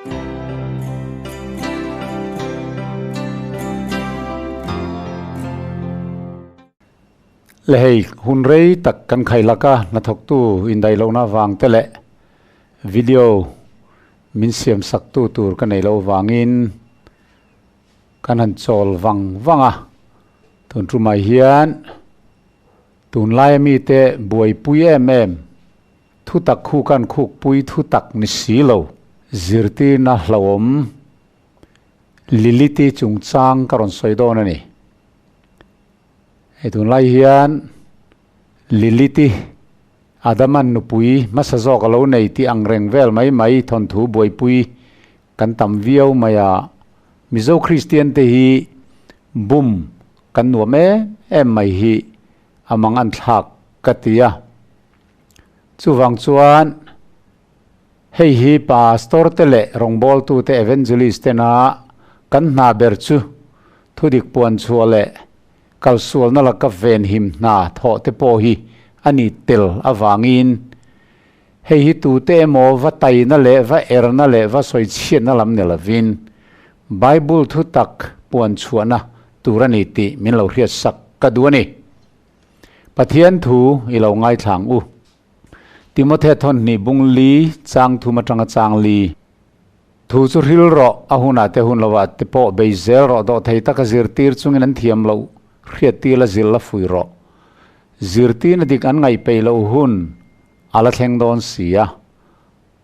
Le hei, hun rei tak kan khai laka hnathawktu indaih lohna vang te leh video min siam saktu tur ka nei loh vangin kan han chawl vang vang a. Tun tumah hian tunlaia mite buaipui em em Thutak khu kan khukpui thutak ni si lo. Zirtirna hlauhawm Lilith-i chungchang ka rawn sawi dawn a ni. Hei tunlai hian Lilith-i Adama'n nupui hmasa zawk a lo nei tih ang reng vel mai mai thawnthu buaipui kan tam viau mai a. Mizo Kristian te hi bum kan nuam em em mai hi a mang an thlak ka ti a. Chuvang chuan hei hi pastor te leh rawngbawltute evangelist tena kan hna ber chu thudik puan chhuah leh kalsualna laka venhim hna thawh te pawh hi a ni tel avangin hei hi tute emaw va taina leh va erna leh va sawichhiatna lam ni lovin Bible thutak puan chhuahna tur a ni tih min lo hriatsak ka duh a ni. Pathian thu i lo ngaithla ang u. Timothe thawnhnih bung li chang thum atanga chang li. Thu chu hril rawh, a hunah te hun lovah te pawh bei zel rawh, dawhthei taka zirtir chungin an thiam loh hriattir la zil la fui rawh. Zirtirna dik an ngaih peih loh hun a la thleng dawn si a.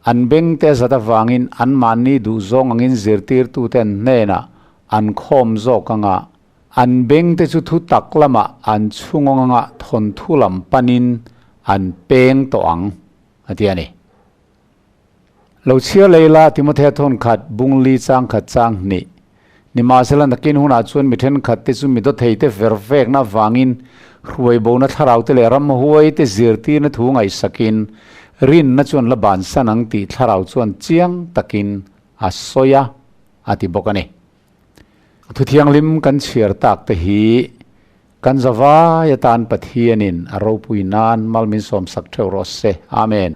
An beng te zat avangin anmahni duhzawng angin zirtirtute an hnenah an khawm zawk anga An beng te chu thu tak lamah an chhungawng anga thawnthu lam panin an peng tawh ang, a ti a ni. Lo chhiar lei la, Timothea thawn khat, bung li chang khat chang hnih. Nimahsela nakin hunah chuan mi thenkhat te chu mi dawthei te ver vekna avangin hruaibona thlarau te leh ramhuai te zirtirna thu ngaihsakin rinna chuan la bansan ang tih thlarau chuan chiang takin a sawi a, a ti bawk a ni. Thuthianghlim kan chhiar tak te hi kan zavai atan Pathianin a ropui nan mal min sawmsak theuh rawh se. Amen.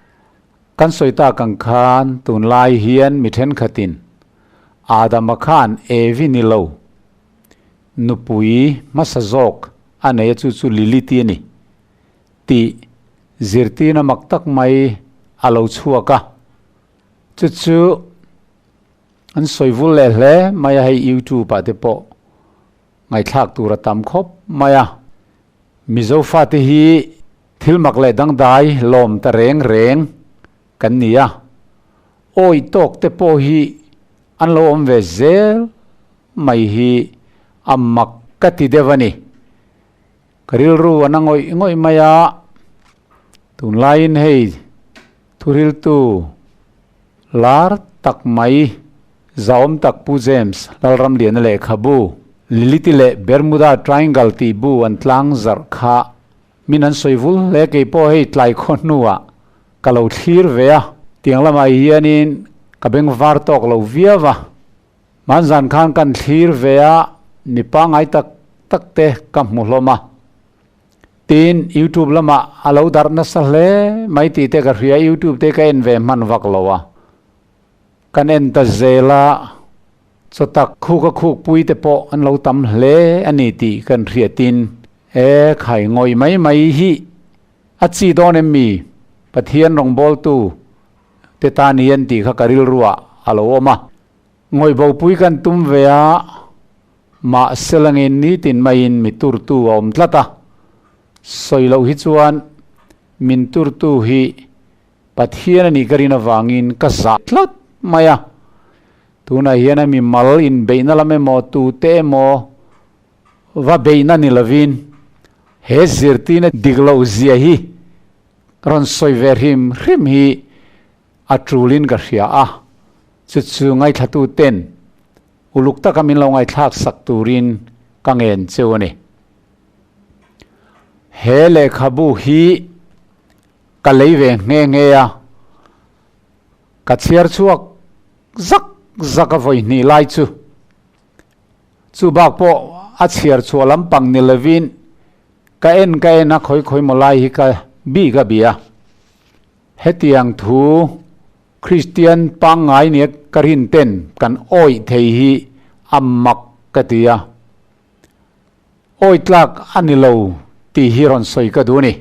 Kan sawi tak ang khan tunlai hian mi thenkhatin Adama khan Evi ni lo nupui hmasa zawk a nei a chu chu Lilith-i a ni tih zirtirna mak tak mai a lo chhuak a. Chu chu An sawi vul leh hle mai a, hei YouTube ah te pawh ngaihthlak tur a tam khawp mai a. Mizo fate hi thil mak leh dangdai lawm ta reng reng kan ni a, awi tawk te pawh hi an lo awm ve zel mai hi a mak ka ti deuh a ni. Ka rilru a na ngawih ngawih mai a, tunlaiin hei thuriltu Lar tak mai, zahawm tak Pu James Lalramliana lehkhabu, Liliti leh Bermuda Triangle tih bu an tlang zarh kha min an sawi vul hle. Kei pawh hei tlai khaw hnuah ka lo thlir ve a, tiang lamah hianin ka beng var tawk lo viau a. Hmanzan khan kan thlir ve a, mi pangngai tak tak te ka hmu hlawm a. Tin, YouTube lamah a lo darh nasa hle mai tih te ka hria, YouTube te ka en ve hman vak lo a, kan en ta zel a, chaw tak khuk a khuk pui te pawh an lo tam hle a ni tih kan hriatin, e khai ngawih mai mai hi a chi dawn em mi? Pathian rawngbawltu te tan hian tih kha ka rilruah a lo awm a, ngawih bopui kan tum ve a, Mahse langin nitin maiin mi turtu a awm tlat a, sawi loh hi chuan min turtu hi Pathian a nih ka rin avangin ka zah tlat mai a. Tunah hian a mi mal inbeihna lam emaw tute emaw va beihna ni lovin he zirtirna dik loh zia hi rawn sawi ve hrim hrim hi a tulin ka hria a, chu chu ngaithlatu ten Uluk taka min lo ngaihthlak sak turin ka ngen cheu a ni. He lehkhabu hi ka lei ve nghe nghe a, ka chhiar chhuak zak zak a vawi hnih lai chu. Chu bak pawh a chhiar chhuah lampang ni lovin ka en ka en a khawi khawi maw lai hi ka bih ka bih a. Hetiang thu. Kristian pangngai nia ka rin ten kan awih thei hi a mak ka ti a, awi tlak a ni lo tih hi rawn sawi ka duh a ni.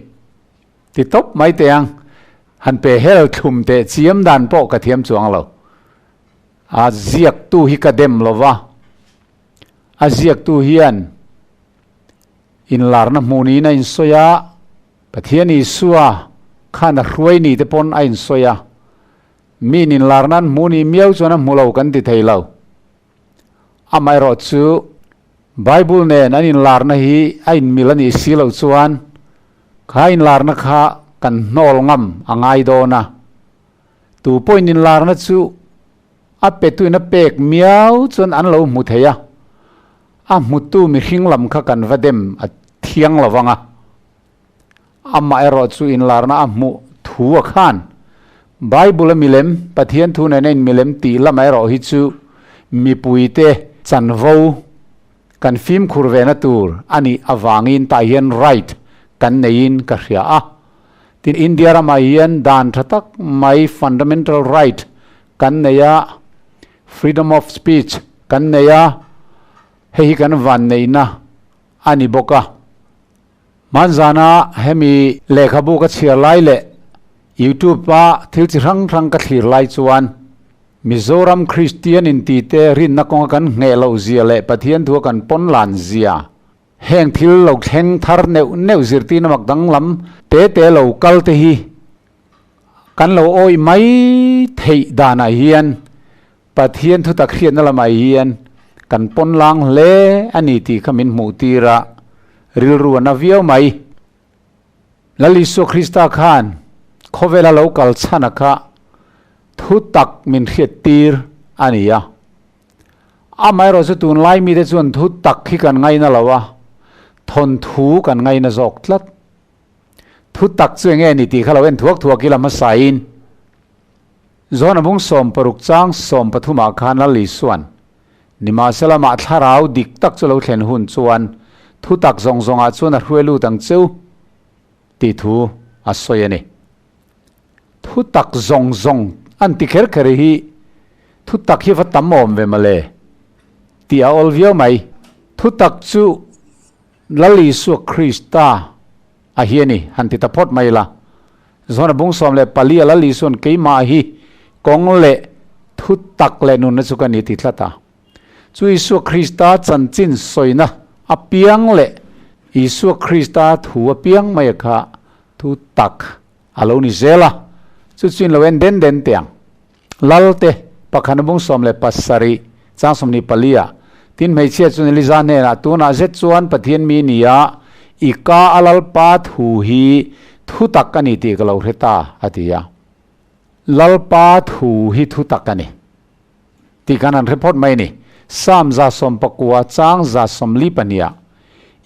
Ti tawp mai teh ang, han pe hel thlum teh chiam dan pawh ka thiam chuang lo. A ziaktu hi ka dem lo va, a ziaktu hian inlarna hmuh niin a insawi a, Pathian Isua khan a hruai ni te pawn a insawi a, mi inlarna an hmuh ni miau chuan a hmu lo kan ti thei lo. Amaherawh chu Bible nen an inlarna hi a inmil a nih si loh chuan kha inlarna kha kan hnawl ngam a ngai dawn a. Tu pawhin inlarna chu a petuin a pek miau chuan an lo hmu thei a, a hmutu mihring lam kha kan va dem a thiang lo vang a. Amaherawh chu inlarna a hmuh thu a khan Bible a milem, Pathian thu nena in milem tih lamah erawh hi chu mipuite chanvo kan fimkhur vena tur a nih avangin tah hian right kan neiin ka hria a. Tin, India ramah hian dan tha tak mai fundamental right kan nei a, freedom of speech kan nei a, hei hi kan vanneihna a ni bawk a. Hmanzana hemi lehkhabu ka chhiar lai leh YouTube a thil chi hrang hrang ka thlir lai chuan Mizoram Kristian intite rinna kawnga kan ngheh loh zia leh Pathian thua kan pawn lan zia heng thil lo thleng thar neuh neuh zirtirna mak danglam te te lo kal te hi kan lo awih mai theih danah hian Pathian thutak hriatna lamah hian kan pawn lang hle a ni tih kha min hmuh tir a, rilru a na viau mai. Lal Isua Krista khan khawvela lo kal chhana kha thutak min hriat tir a ni a. Amaherawh chu tunlai mite chuan thutak hi kan ngaina lo a, thawnthu kan ngaina zawk tlat. Thutak chu enge ni tih kha lo en thuak thuak ila hmasain Zona bung 16 chang 13 ah khan Lal Isuan, Nimahsela mah thlarau dik tak chu lo thlen hun chuan thutak zawng zawngah chuan a hruai lut ang cheu tih thu a sawi a ni. Thutak zawng zawng an ti kher kher hi thutak hi va tam awm ve mawle tih a awl viau mai. Thutak chu Lal Isua Krista a hi a ni, han ti ta phawt mai ila. Zona bung 14 a Lal Isua'n keimah hi kawng leh thu tak leh nunna chu ka ni ti tlat a. Chu Isua Krista chanchin sawina apiang leh Isua Krista thu apiang mai kha thu tak a lo ni zel a, chu chuin lo en den den teh ang. Lalte, pakhat bung 17 chang 24 ah, tin hmeichhia chuan Eliza hnenah, Tunah zet chuan Pathian mi ni a, i ka a Lalpa thu hi thu tak a ni tih ka lo hre ta, a ti a. Lalpa thu hi thu tak a ni tih kan han hre phawt mai a ni. Psalm 119 chang 142 ah,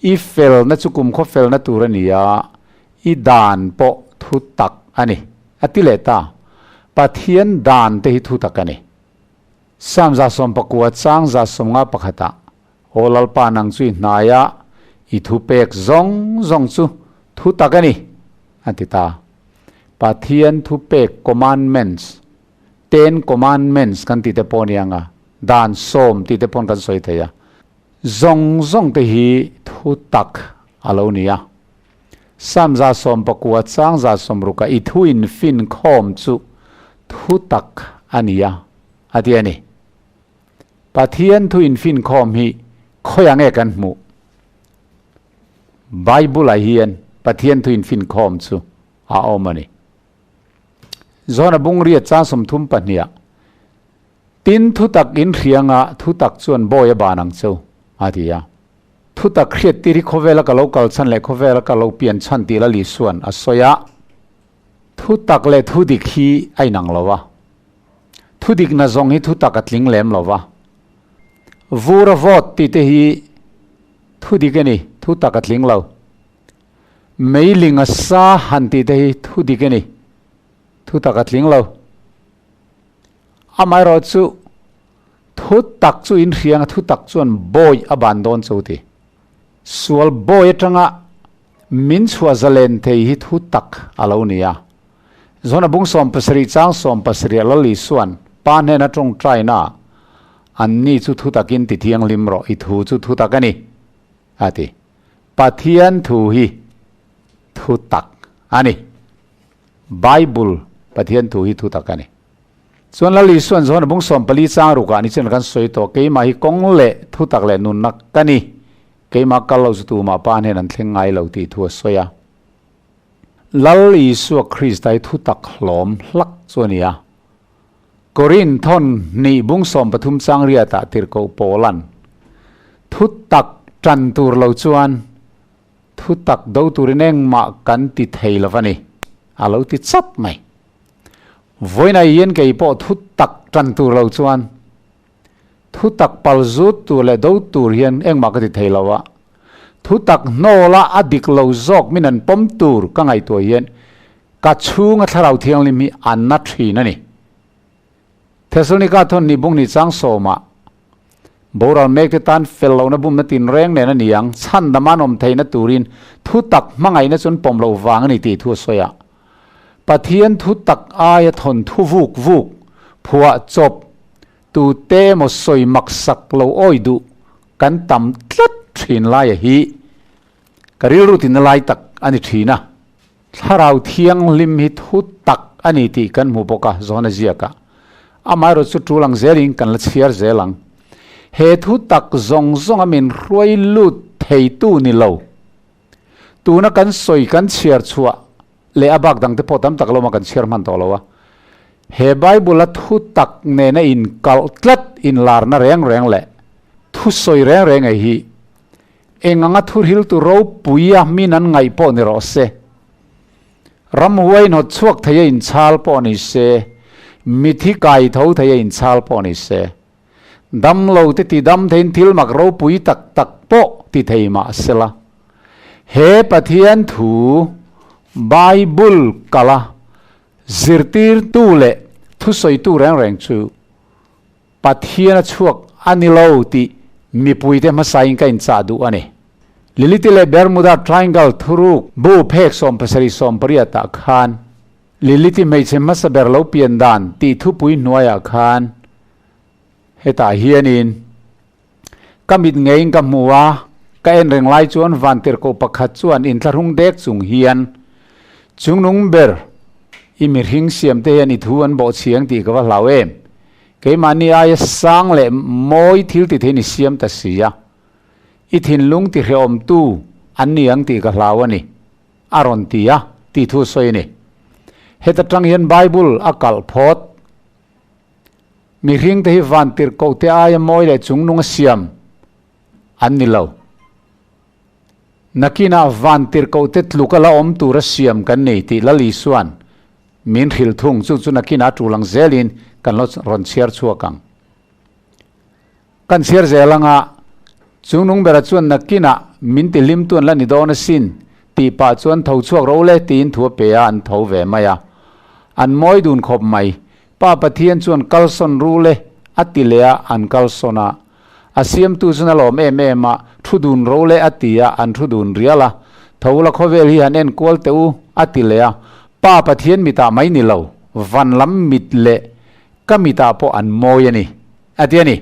I felna chu kumkhaw felna tur a ni a, I dan pawh thu tak a ni, a ti leh ta. Pathian dan te hi thu tak a ni. Psalm 119 chang 151 ah, Aw Lalpa nang chu i hnaia i thu pek zawng zawng chu thu tak a ni, a ti ta. Pathian thu pek commandments, Ten Commandments kan tih te pawh a ni ang a, dan sawm tih te paw'n kan sawi thei a. Zawng zawng te hi thu tak a lo ni a. Psalm 119 chang 60 ah i thu in fin khawm chu thu tak a ni a, a ti a ni. Pathian thu in fin khawm hi khawiah nge kan hmuh? Bible ah hian Pathian thu in fin khawm chu a awm a ni. Zona bungriat chang 32 ah Tin thu tak in hrianga thu tak chuan bawi a ban ang cheu, a ti a. Thu tak hriat tir hi khawvela ka lo kal chhan leh khawvela ka lo pian chhan tih Lal Isua'n a sawi a. Thu tak leh thu dik hi a inang lo a. Thu dik na zawng hi thu tak a tling lem lo va. Vur a vawt tih te hi thu dik a ni, thu tak a tling lo. Meiling a sa han tih te hi thu dik a ni, thu tak a tling lo. Amaherawh chu thu tak chu in hriang a, thu tak chuan bawi a ban dawn chu ti. Sual bawi atanga min chhuah zalen thei hi thu tak a lo ni a. Johana bung 17 chang 17 ah Lal Isuan Pa hnena tawngtaina Anni chu thutakin ti thianghlim rawh, i thu chu thutak a ni, a ti. Pathian thu hi thutak a ni. Bible, Pathian thu hi thutak a ni. Chuan Lal Isuan Johana bung 14 chang rukah ni chuan kan sawi tawh, Keimah hi kawng leh thutak leh nunna ka ni. Keimah kal lo chu tumah Pa hnen an thleng ngai lo tih thu a sawi a. Lal Isua Krista hi thutak hlawm hlak chu a ni a. Korin thawn hnih bung 13 chang riatah tirhkoh Paula'n thutak tan tur lo chuan thutak do turin engmah kan ti thei lo va ni, a lo ti chap mai. Vawiinah hian kei pawh thutak tan tur lo chuan thutak pal zut tur leh do tur hian engmah ka ti thei lo a, thutak hnawla a dik lo zawk min an pawm tur ka ngaihtuah hian Ka chhunga Thlarau Thianghlim hi a na thin a ni. Thesalonika thawn ni bung ni chang sawmah, Boral mekte tan fel lohna bumna tinreng nen a ni ang, chhandam an awm theihna turin thu tak hmangaihna chu an pawm loh vang a ni tih thu a sawi a. Pathian thu tak aia thawn thu vuk vuk, phuah chawp, tute emaw sawi maksak lo awi duh kan tam tlat thin laia hi ka rilru tina lai tak a ni thin a. Thlarau Thianghlim hi thu tak a ni tih kan hmu bawk a, Johana ziakah. Amaherawh chu tul ang zelin kan la chhiar zel ang. He thu tak zawng zawnga min hruai lut theitu ni lo. Tuna kan sawi kan chhiar chhuah leh a bak dangte pawh tam tak lawma kan chhiar hman tawh lo a. He Bible-a thu tak nena inkalh tlat inlarna reng reng leh thu sawi reng reng ei hi Eng anga thuhriltu ropuia min an ngaih pawh ni rawh se, ramhuai hnawt chhuak thei a inchhal pawh ni se, mithi kai tho thei a inchhal pawh ni se, damlo te ti dam theiin thil mak ropui tak tak pawh ti thei mah sela, he Pathian thu Bible kala zirtirtu leh thusawitu reng reng chu Pathian a chhuak a ni lo tih mipuite hmasain ka inchah duh a ni. Liliti leh Bermuda Triangle thuruk bu phek 17 18 ah khan Liliti hmeichhe hmasa ber lo pian dan tih thupui hnuaiah khan hetah hianin ka mit ngeiin ka hmu a, ka en reng lai chuan vantirhkoh pakhat chuan inthlahrung dek chung hian chungnung ber i mihring siamte hian i thu an bawhchhiang tih ka va hlau em? Keimahni aia sang leh mawi thil ti theiin i siam ta si a, i thinlung ti hrehawmtu an ni ang tih ka hlau a ni, a rawn ti a, tih thu sawi a ni. Heta tang hian Bible a kalh phawt. Mihringte hi vantirhkohte aia mawi leh chungnung a siam an ni lo. Nakinah vantirhkohte tluk a la awm tur a siam kan nei tih Lal Isua'n min hrilh thung. Chu chu nakinah a tul ang zelin kan lo rawn chhiar chhuak ang. Kan chhiar zel anga chung nung bera chuan nakinah min ti hlim tu an la ni dawn asin tih pah chuan tho chhuak ro le tiin thu a pe a, an tho ve mai a. An mawi dun khawp mai. Pa Pathian chuan kalsawn ru le a ti leh a, an kalsawn a. A siamtu chuan a lawm em em a, thu dun ro leh a ti a, an thu dun rial a. Tho la khawvel hi han enkual teh u, a ti leh a. Pa Pathian mitah mai ni lo, van lam mit leh ka mitah pawh an mawi a ni, a ti a ni.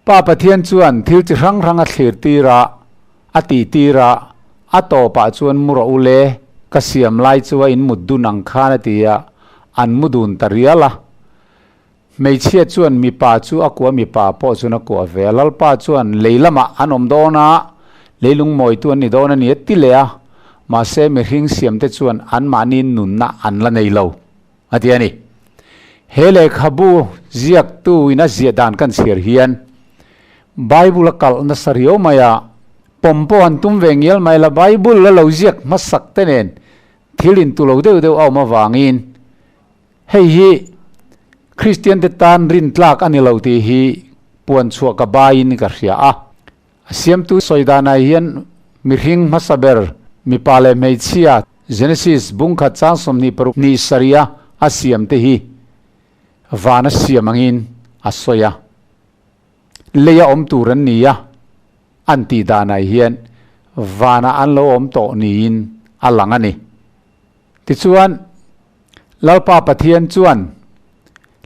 Pa Pathian chuan thil chi hrang hrang a thlir tir a, a tih tir a, a tawpah chuan mu rawh u le, ka siam lai chu a inmut dun ang khan a ti a, an mu dun ta rial a. Hmeichhia chuan mipa chu a kuah mipa pawh chuan a kuah ve a, Lalpa chuan lei lamah an awm dawn a, leilung mawitu an ni dawn a ni a ti leh a, mahse mihring siamte chuan anmahni nunna an la nei lo a ti a ni. He lehkhabu ziaktu in a ziah dan kan chhiar hian Bible a kalh nasa riau mai a, pawm pawh han tum ve ngial mai la Bible a lo ziak hmasak te nen thil intu lo deuh deuh a awm avangin Hei hi Kristiante tan rintlak a ni lo tih hi puan chhuah ka baiin ka hria a. A siamtu sawi danah hian mihring hmasa ber mipa leh hmeichhia Genesis bungkhat chang 26 ni sarih a a siamte hi vana siam angin a sawi a. Leia awm tur an ni a, an tih danah hian vanah an lo awm tawh niin a lang a ni. Tichuan. Lalpa Pathian chuan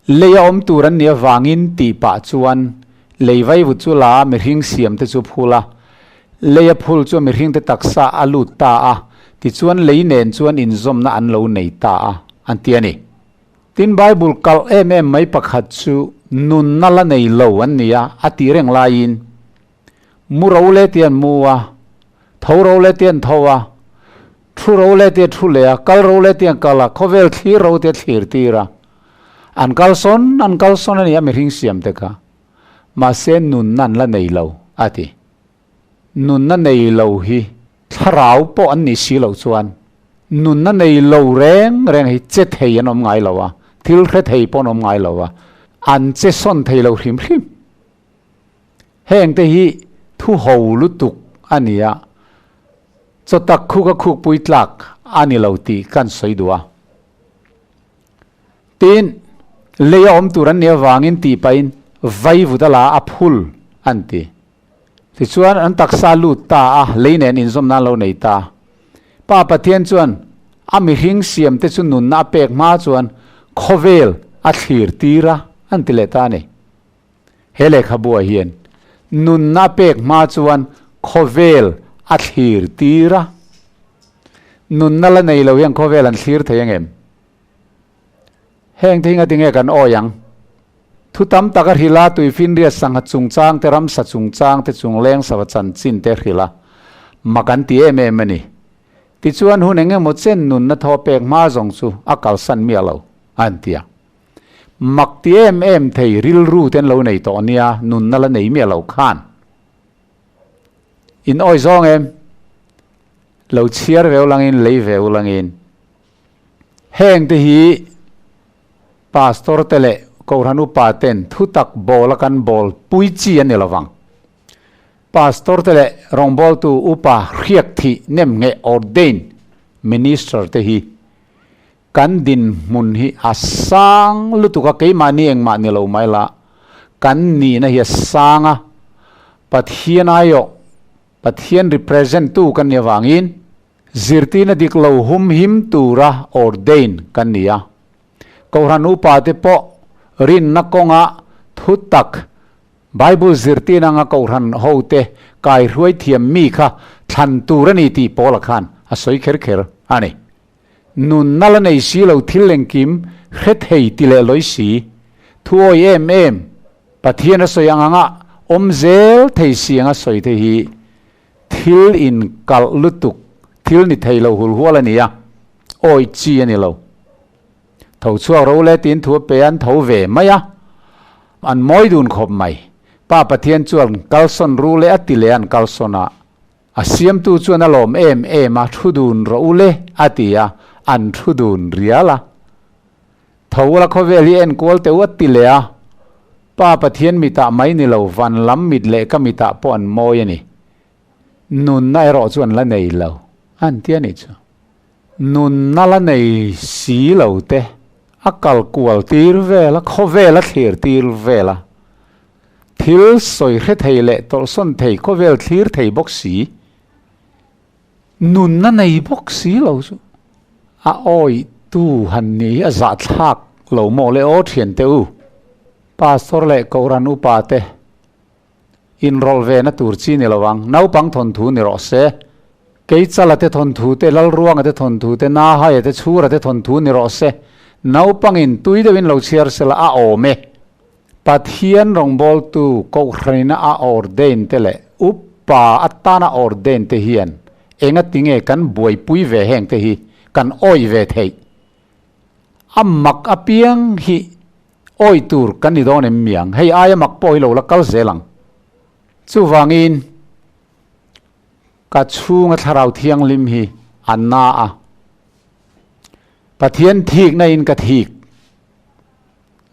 leia awm tur an nih avangin tih pah chuan lei vaivut chu la a mihring siamte chu phul a. Leia phul chu mihringte taksa a lut ta a, tichuan lei nen chuan inzawmna an lo nei ta a, an ti a ni. Tin, Bible kalh em em mai pakhat chu nunna la nei lo an ni a, a tih reng laiin mu ro le tih an mu a, tho ro le tih an tho a, thu ro le tih a thu leh a, kal ro le tih an kal a, khawvel thlir ro tih a thlir tir a. An kal sawn, an kal sawn a ni a mihring siam te kha. Mahse nunna an la nei lo, a ti. Nunna nei lo hi thlarau pawh an nih si loh chuan nunna nei lo reng reng hi che thei an awm ngai lo a, thil hre thei pawh an awm ngai lo a, an che sawn thei lo hrim hrim. Heng te hi thu ho lutuk a ni a, chaw tak khuk a khukpui tlak a ni lo tih kan sawi duh a. Tin, lei a awm tur an nih avangin tih pahin vaivut a la a phul an ti. Tichuan an taksa lut ta a, lei nen inzawm nan lo nei ta. Pa Pathian chuan a mihring siamte chu nunna a pek hma chuan khawvel a thlir tir a, an ti leh ta a ni. He lehkhabuah hian nunna a pek hma chuan khawvel a thlir tir a. Nunna la nei lo hian khawvel an thlir thei angem? Heng thing a tinge kan awi ang? Thu tam tak a hrilh a, tuifinriat sangha chungchang te, ramsa chungchang te, chungleng sava chanchin te hrilh a, mak an ti em em a ni. Tichuan hun eng emaw chen nunna thaw pek hma zawng chu a kalsan miah lo, a han ti a. Mak ti em em thei rilru te an lo nei tawh nia, nunna la nei miah lo khan. In awi zawng em? Lo chhiar ve ulangin, lei ve ulangin. Heng te hi Pastor te leh Kohhran upa ten thutak bawl a kan bawl pui chi a ni lovang. Pastor te leh rawngbawltu upa hriak thih nem ngheh ordained minister te hi kan dinhmun hi a sang lutuk a, keimahni engmah ni lo mai la, kan nihna hi a sang a, Pathian aiawh, Pathian represent tu kan nih avangin Zirtirna dik lo hum him tura ordain kan ni a. Kohhran upate pawh rinna kawnga thu tak Bible zirtirna anga kohhran hote kaihruai thiam mi kha thlan tur a ni tih Paula khan a sawi kher kher a ni. Nunna la nei si lo thil engkim hre thei ti leh lawi si, thu awi em em, Pathian a sawi ang anga awm zel thei si anga sawi te hi Thil in kalh lutuk, thil ni thei lo hul hual a ni a, awi chi a ni lo. Tho chhuak ro le tiin thu a pe a, an tho ve mai a, an mawi dun khawp mai. Pa Pathian chuan kalsawn ru le a ti leh a, an kalsawn a. A siamtu chuan a lawm em em a, thu dun rawh u le a ti a, an thu dun rial a. Tho la khawvel hi enkual teuh a ti leh a, Pa Pathian mitah mai ni lo, van lam mit leh ka mitah pawh an mawi a ni. Nunna erawh chu an la nei lo, an ti a nih chu. Nunna la nei si lo te, a kal kual tir vel a, khawvel a thlir tir vel a, thil sawi hre thei leh tawlhsawn thei, khawvel thlir thei bawk si, Nunna nei bawk si lo chu a awi tu han ni hi a zahthlak lo maw le aw thiante u. Pastor leh Kohhran upa te inrawlh ve na tur chi ni lo ang, naupang thawnthu ni rawh se. Keichala te thawnthu te, Lalruanga te thawnthu te, Nahaia te, Chhura te thawnthu ni rawh se. Naupangin tui deuhin lo chhiar sela a awm e. Pathian rawngbawltu Kohhranina a ordain te leh upa atana ordain te hian engati nge kan buaipui ve heng te hi kan awih ve theih? A mak apiang hi awih tur kan ni dawn em miang? Hei aia mak pawh hi lo la kal zel ang. Chuvangin ka chhunga Thlarau Thianghlim hi a na a, Pathian thikna in ka thik.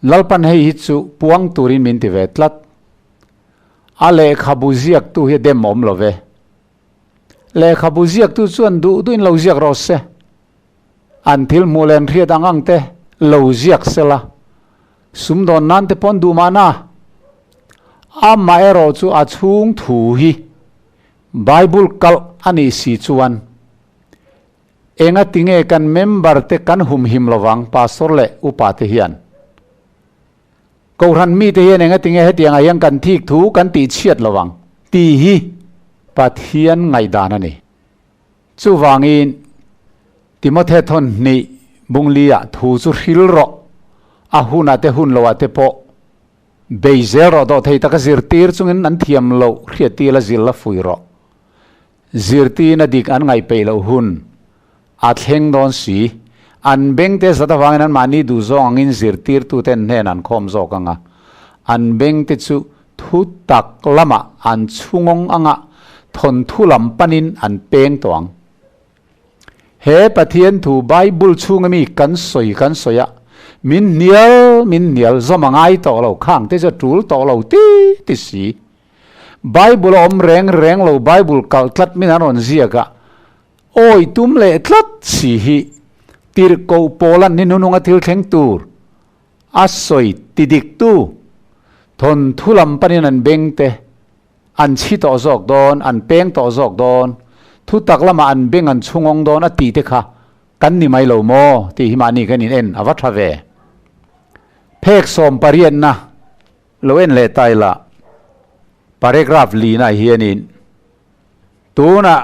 Lalpan hei hi chu puang turin min ti ve tlat. A lehkhabu ziaktu hi a dem awm lo ve. Lehkhabu ziaktu chuan duh duhin lo ziak rawh se. An thil hmuh leh an hriat ang ang te lo ziak se la. Sumdawn nan te pawn duh mahna. Amaherawh chu a chhung thu hi Bible kalh a nih si chuan. Enga tinge kan member te kan humhim lovang pastor leh upa te hian? Kohhran mite hian enga tinge hetiangah hian kan thik thu kan tih chhiat lovang tih hi Pathian ngaihdan a ni. Chuvangin Timothy thawn hnih bungli-ah thu chu hril rawh, a hunah te hun loah te pawh bei zel rawh dawh thei taka zirtir chungin an thiam loh hriattir la zil la fui rawh. Zirtirna dik an ngaihpeih loh hun a thleng dawn si. An bengte zat avangin anmahni duhzawng angin zirtirtuten hnen an khawm zawk ang a, an bengte chu thu tak lamah an chhungawng anga thawnthu lam panin an peng tawh ang. He Pathian thu Bible chhunga mi kan sawi kan sawi a, min hnial min hnial zawm a ngai tawh lo, khang te chu a tul tawh lo ti ti si. Bible a awm reng reng lo, Bible kalh tlat min an rawn ziak a, awi tum leh tlat si hi tirhkoh pawl an ni hnununga thil thleng tur a sawi ti dik tu thawnthu lam panin an beng te an chhi tawh zawk dawn, an peng tawh zawk dawn, thu tak lamah an beng an chhungawng dawn a tih te kha kan ni mai lo maw tih hi mahni kan in en a va tha ve. Phek 18na. Lo en leh ta ila, paragraph lina hianin, Tunah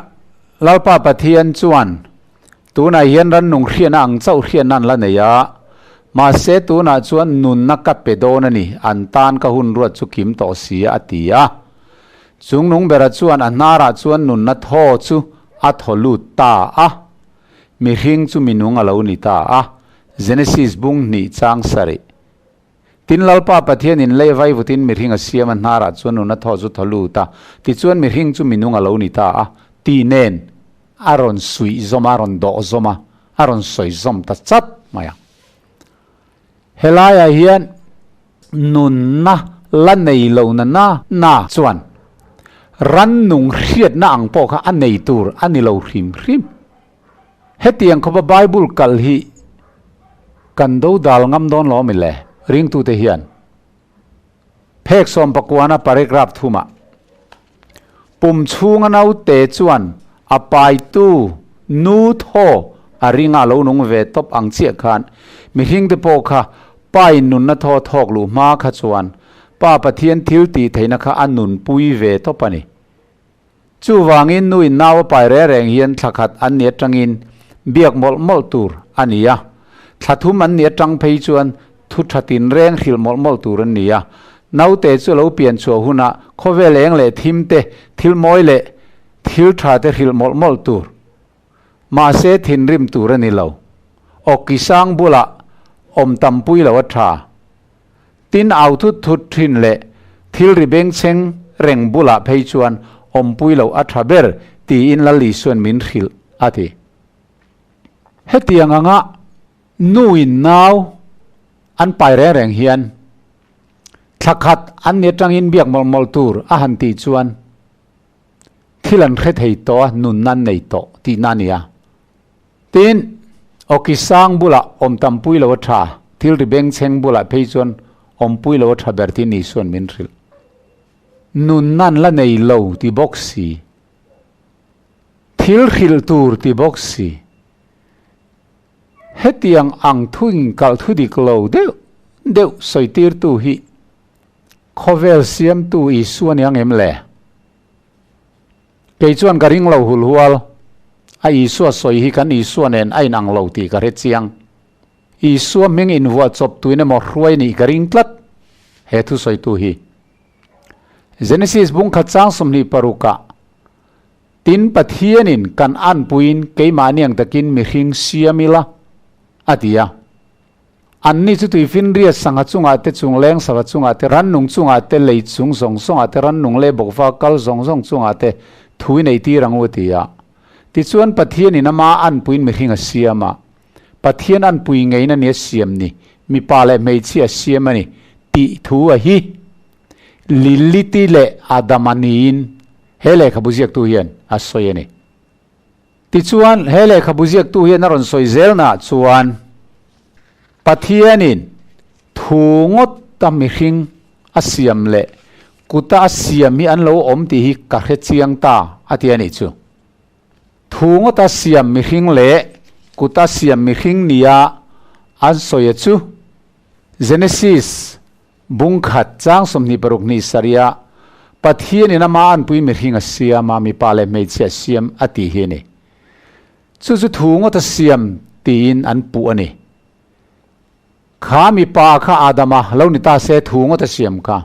Lalpa Pathian chuan tunah hian rannung hriatna ang chauh hriatna an la nei a, mahse tunah chuan nunna ka pe dawn a ni, an tan ka hun ruat chu kim tawh si a, a ti a. Chung nung bera chuan a hnarah chuan nunna thaw chu a thaw lut ta a, mihring chu minung a lo ni ta a. Genesis bung hnih chang sarih. Tin, Lalpa Pathianin lei vai vutin mihring a siam a, hnarah chuan nuna thaw chu thaw lut a, tichuan mihring chu minung a lo ni ta a, tih nen a rawn suih zawm a, a rawn dawh zawm a, a rawn sawi zawm ta chat mai a. Helaiah hian nunna la nei lo na na na chuan rannung hriatna ang pawh kha a nei tur a ni lo hrim hrim. Hetiang khawpa Bible kal hi kan do dal ngam dawn lo ami le? Ringtute hian phek 19-a paragraph thumah pum chhunga naute chuan a paitu nu thaw a ringa a lo nung ve tawp ang chiah khan mihringte pawh kha pa in nunna thaw thawk luh hma kha chuan Pa Pathian thil tih theihna kha a nunpui ve tawp a ni. Chuvangin nu in nau a pai reng reng hian thla khat an ni atangin biak mawlh mawlh tur a ni a, thla thum an ni atang phei chuan thu tha tin reng hrilh mawlh mawlh tur an ni a. Naute chu lo pian chhuah hunah khawvel eng leh thim te, thil mawi leh thil tha te hrilh mawlh mawlh tur. Mahse thinrim tur a ni lo. Awki sang bulah awm tampui lo a tha. Tin au thut thut thin leh thil ri bengchheng reng bulah phei chuan awmpui loh a tha ber tiin Lal Isuan min hrilh a ti. Hetiang anga nu in nau an pai reng reng hian thla khat an ni atangin biak mawlh mawlh tur a han tih chuan thil an hre thei tawh a, nunna an nei tawh tihna a ni a. Tin, awki sang bulah awm tampui lo a tha, thil ri bengchheng bulah phei chuan awmpui lo a tha ber tih Nisuan min hrilh. Nunna an la nei lo ti bawk si, thil hrilh tur ti bawk si, hetiang ang thu inkalh thu dik lo deuh deuh sawitirtu hi khawvel siamtu Isua ni ang em le? Kei chuan ka ring lo hulhual, a Isua sawi hi kan Isua nen a inang lo tih ka hre chiang. Isua hming invuah chawp tuin emaw hruai nih ka ring tlat he thusawitu hi. Genesis bung khat chang 26 ah, Tin Pathianin kan anpuiin keimahni ang takin mihring siam ila, a ti a. Anni chu tuifinriat sangha chungah te, chungleng sava chungah te, rannung chungah te, lei chung zawng zawngah te, rannung leh bawkva kal zawng zawng chungah te thu i neitir ang u a ti a. Tichuan Pathianin ama anpuiin mihring a siam a, Pathian anpui ngeiin a ni a siam ni, mipa leh hmeichhia a siam a ni tih thu a hi Liliti leh Adama niin he lehkhabu ziaktu hian a sawi a ni. Tichuan, he lehkhabu ziaktu hian a rawn sawi zelnaah chuan Pathianin thu ngawta mihring a siam leh kuta a siam hi an lo awm tih hi ka hre chiang ta a ti a nih chu. Thu ngawta siam mihring leh Kuta siam mihring nia an sawi a chu Genesis bung khat chang 26 ni saria Pathian in ama anpui mihring a siam a, mipa leh hmeichhia a siam a tih hi a ni. Chu chu thu ngawt a siam tiin an puh a ni. Kha mipa kha Adama lo ni ta se thu ngawt a siam kha.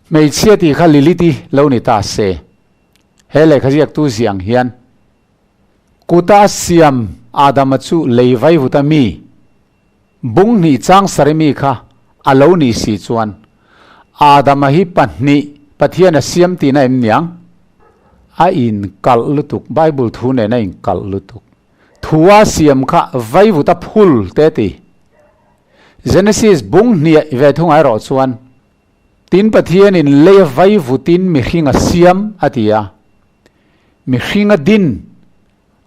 Hmeichhia tih kha Lilith-i lo ni ta se. He lehkha ziaktu ziah ang hian kuta a siam Adama chu lei vaivut a mi, bung hnih chang sari mi kha a lo nih si chuan Adama hi pahnih Pathian a siam tihna em niang? A inkalh lutuk, Bible thu nen a inkalh lutuk. Thu a siam kha vaivut a phul te ti. Genesis bung hniah ve thung erawh chuan Tin Pathianin lei a vai vutin mihring a siam a ti a, mihring a din,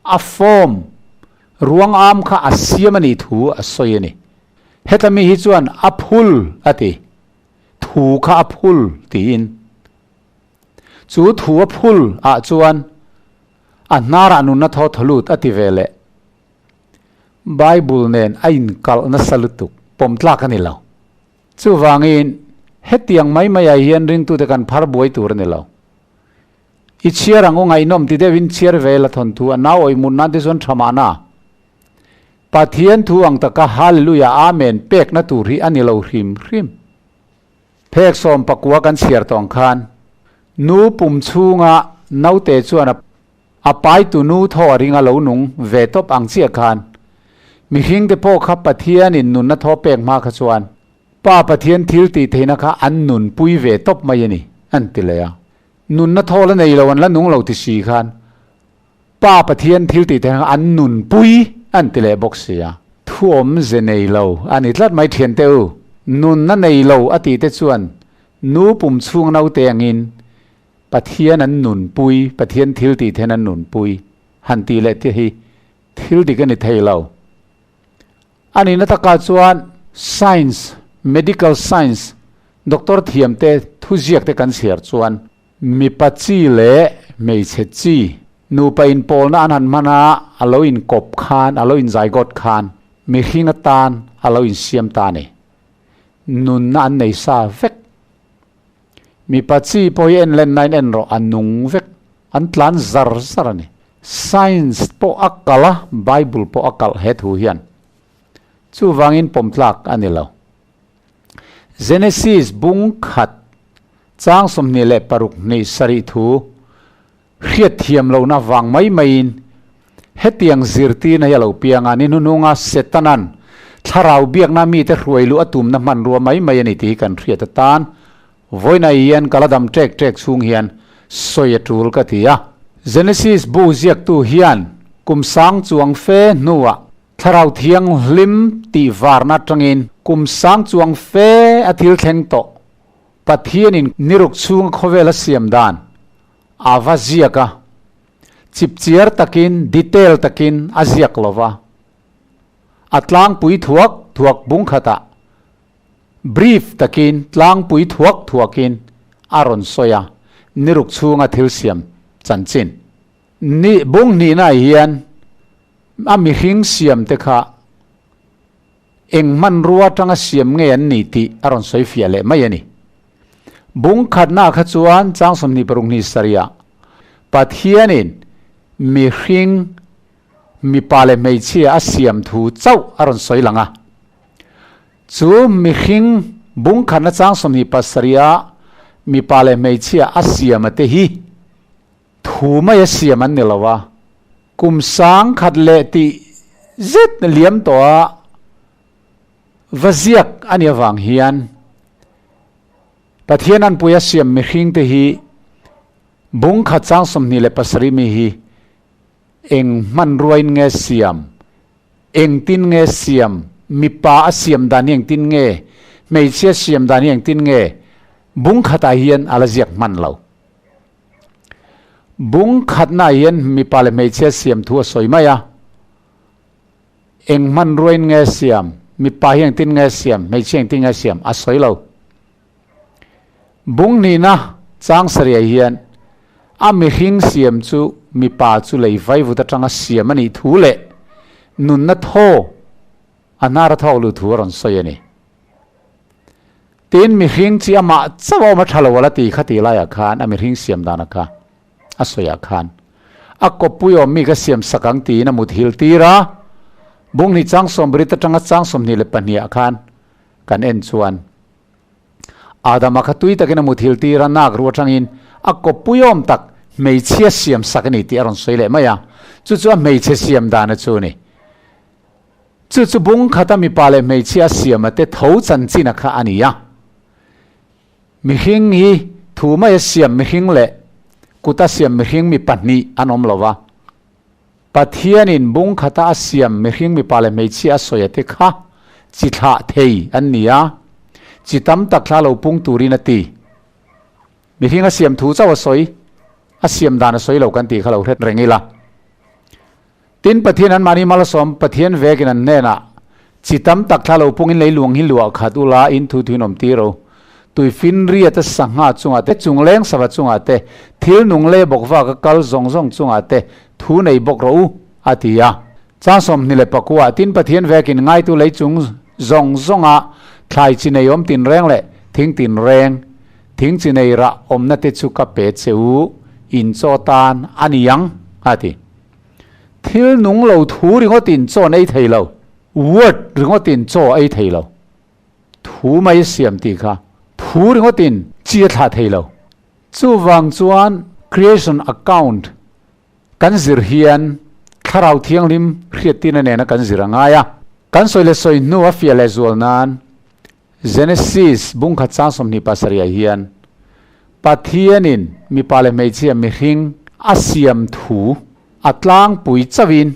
a form, ruang am kha a siam a nih thu a sawi a ni. Heta mi hi chuan a phul a ti, thu kha a phul tiin. Chu thu a phul ah chuan a hnarah nunna thaw thaw lut a ti ve leh. Bible nen a inkalh nasa lutuk, pawm tlak a ni lo. Chuvangin, hetiang mai maiah hian ringtute kan phar buai tur a ni lo. I chhiar ang u ngaihnawm ti deuhin chhiar ve la thawnthu a nau awih mut nan te chuan tha mahna. Pathian thu ang taka Hallelujah Amen pekna tur hi a ni lo hrim hrim. Phek 19 kan chhiar tawng khan nu pum chhunga naute chuan a A paitu nu thaw a ring a lo nung ve tawp ang chiah khan mihringte pawh kha Pathianin nunna thaw pek hma kha chuan Pa Pathian thil tih theihna kha an nunpui ve tawp mai a ni, an ti leh a. Nunna thaw la nei lo an la nung lo ti si khan Pa Pathian thil tih theihna kha an nunpui an ti leh bawk si a. Thuawmze nei lo a ni tlat mai thiante u, nunna nei lo a tih te chuan nu pum chhung naute angin Pathian an nunpui, Pathian thil tih then an nunpui han tih leh te hi thil dik a ni thei lo. A nihna takah chuan science, medical science, doctor thiam te thuziak te kan chhiar chuan mipa chi leh hmeichhe chi nupa inpawlna an han hman a, a lo inkawp khan, a lo inzaigawt khan mihring atan a lo insiam ta a ni. Nunna an nei sa vek. Mipa chi pawh hi en len nain en rawh a nung vek, an tlan zar zar a ni. Science pawh a kalh a, Bible pawh a kalh he thu hian. Chuvangin pawm tlak a ni lo. Genesis bung khat chang 26 hnih sarih thu hriat thiam lohna vang mai maiin hetiang zirtirna hi a lo piang a, ni hnuhnunga Setanan thlarau biakna mite hruai luh a tumna hmanrua mai mai a ni tih hi kan hriat atan vawiinah hian ka la dam ṭek ṭek chhung hian sawi a ṭul ka ti a. Genesis bu ziaktu hian kum sang chuang fe hnuah thlarau thianghlim tih varna aṭangin kum sang chuang fe a thil thleng tawh Pathianin niruk chhunga khawvel a siam dan a va ziak a, chipchiar takin, detail takin a ziak lo va. A tlangpui thuak thuak bung khatah brief takin tlangpui thuak thuakin a rawn sawi a, niruk chhunga thil siam chanchin. Ni bung hnihnaah hian a mihring siam te kha Eng hmanrua atanga siam nge an ni tih a rawn sawi fiah leh mai a ni. Bung khatnaah kha chuan chang 26 sarihah Pathianin mihring, mipa leh hmeichhia a siam thu chauh a rawn sawi lang a. Chu mihring bung khatna chang 27ah mipa leh hmeichhia a siam a te hi thu mai a siam an ni lo a, kum sang khat leh tih zet liam tawh a va ziak a nih avang hian Pathian anpui a siam mihring te hi bung khat chang 27 mi hi eng hmanruain nge siam, engtin nge siam, mipa a siam dan hi engtin nge, hmeichhia siam dan hi engtin nge bung khatah hian a la ziak hman lo. Bung khatnaah hian mipa leh hmeichhia siam thu a sawi mai a, eng hmanruain nge siam, mipa hi engtin nge siam, hmeichhia engtin nge siam a sawi lo. Bung hnihna chang sarihah hian a mihring siam chu mipa chu lei vaivut atanga siam a nih thu leh nunna thaw a hnar a thawk luh thu a rawn sawi a ni. Tin, mihring chi amah chauh a awm a tha lo ala ti kha tih laiah khan a mihring siam danah kha a sawiah khan a kawppui awm mi ka siam sak ang tiin a mut hil tir a, Bunghnih chang sawmrit atanga chang 22 ah khan kan en chuan Adama kha tui takin a mut hil tir a, nak ru atangin a kawppui awm tak hmeichhia siam sak a ni tih a rawn sawi leh mai a, chu chu a hmeichhe siam dana chu a ni. Chu chu bung khata mipa leh hmeichhia a siama te tho chanchin a kha a ni a. Mihring hi thu mai a siam mihring leh kut a siam mihring mi pahnih an awm lo va. Pathianin bung khata a siam mihring mipa leh hmeichhia a sawi a te kha chi thlah thei an ni a, chi tam tak thla lo pung turin a ti. Mihring a siam thu chauh a sawi, a siam dan a sawi lo kan tih kha lo hret reng ila. Tin, Pathian anmahni malsawm Pathian vekin an hnenah, Chi tam tak thla lo pungin leiluang hi luah khat ula in thu thuin awm tir o. Tui finriat a sangha chungah te, chungleng sava chungah te, thil nung leh bawk vaka kal zawng zawng chungah te thu nei bawk rawh u, a ti a. Chang 29 ah, Tin, Pathian vekin ngaitu lei chung zawng zawnga thlai chi nei awm tinreng leh thing tinreng, thing chi nei rah awmna te chu ka pe che u, in chaw tan a ni ang, a ti. Thil nung lo thu ringawt in chaw an ei thei lo, word ringawt in chaw a ei thei lo. Thu mai a siam tih kha thu ringawt in chi a thlah thei lo. Chuvang chuan creation account kan zir hian Thlarau Thianghlim hriattirna nena kan zir a ngai a. Kan sawi leh sawi hnu a fiah leh zual nan Genesis bungkhat chang 27 ah hian Pathianin mipa leh hmeichhia mihring a siam thu a tlangpui chauhin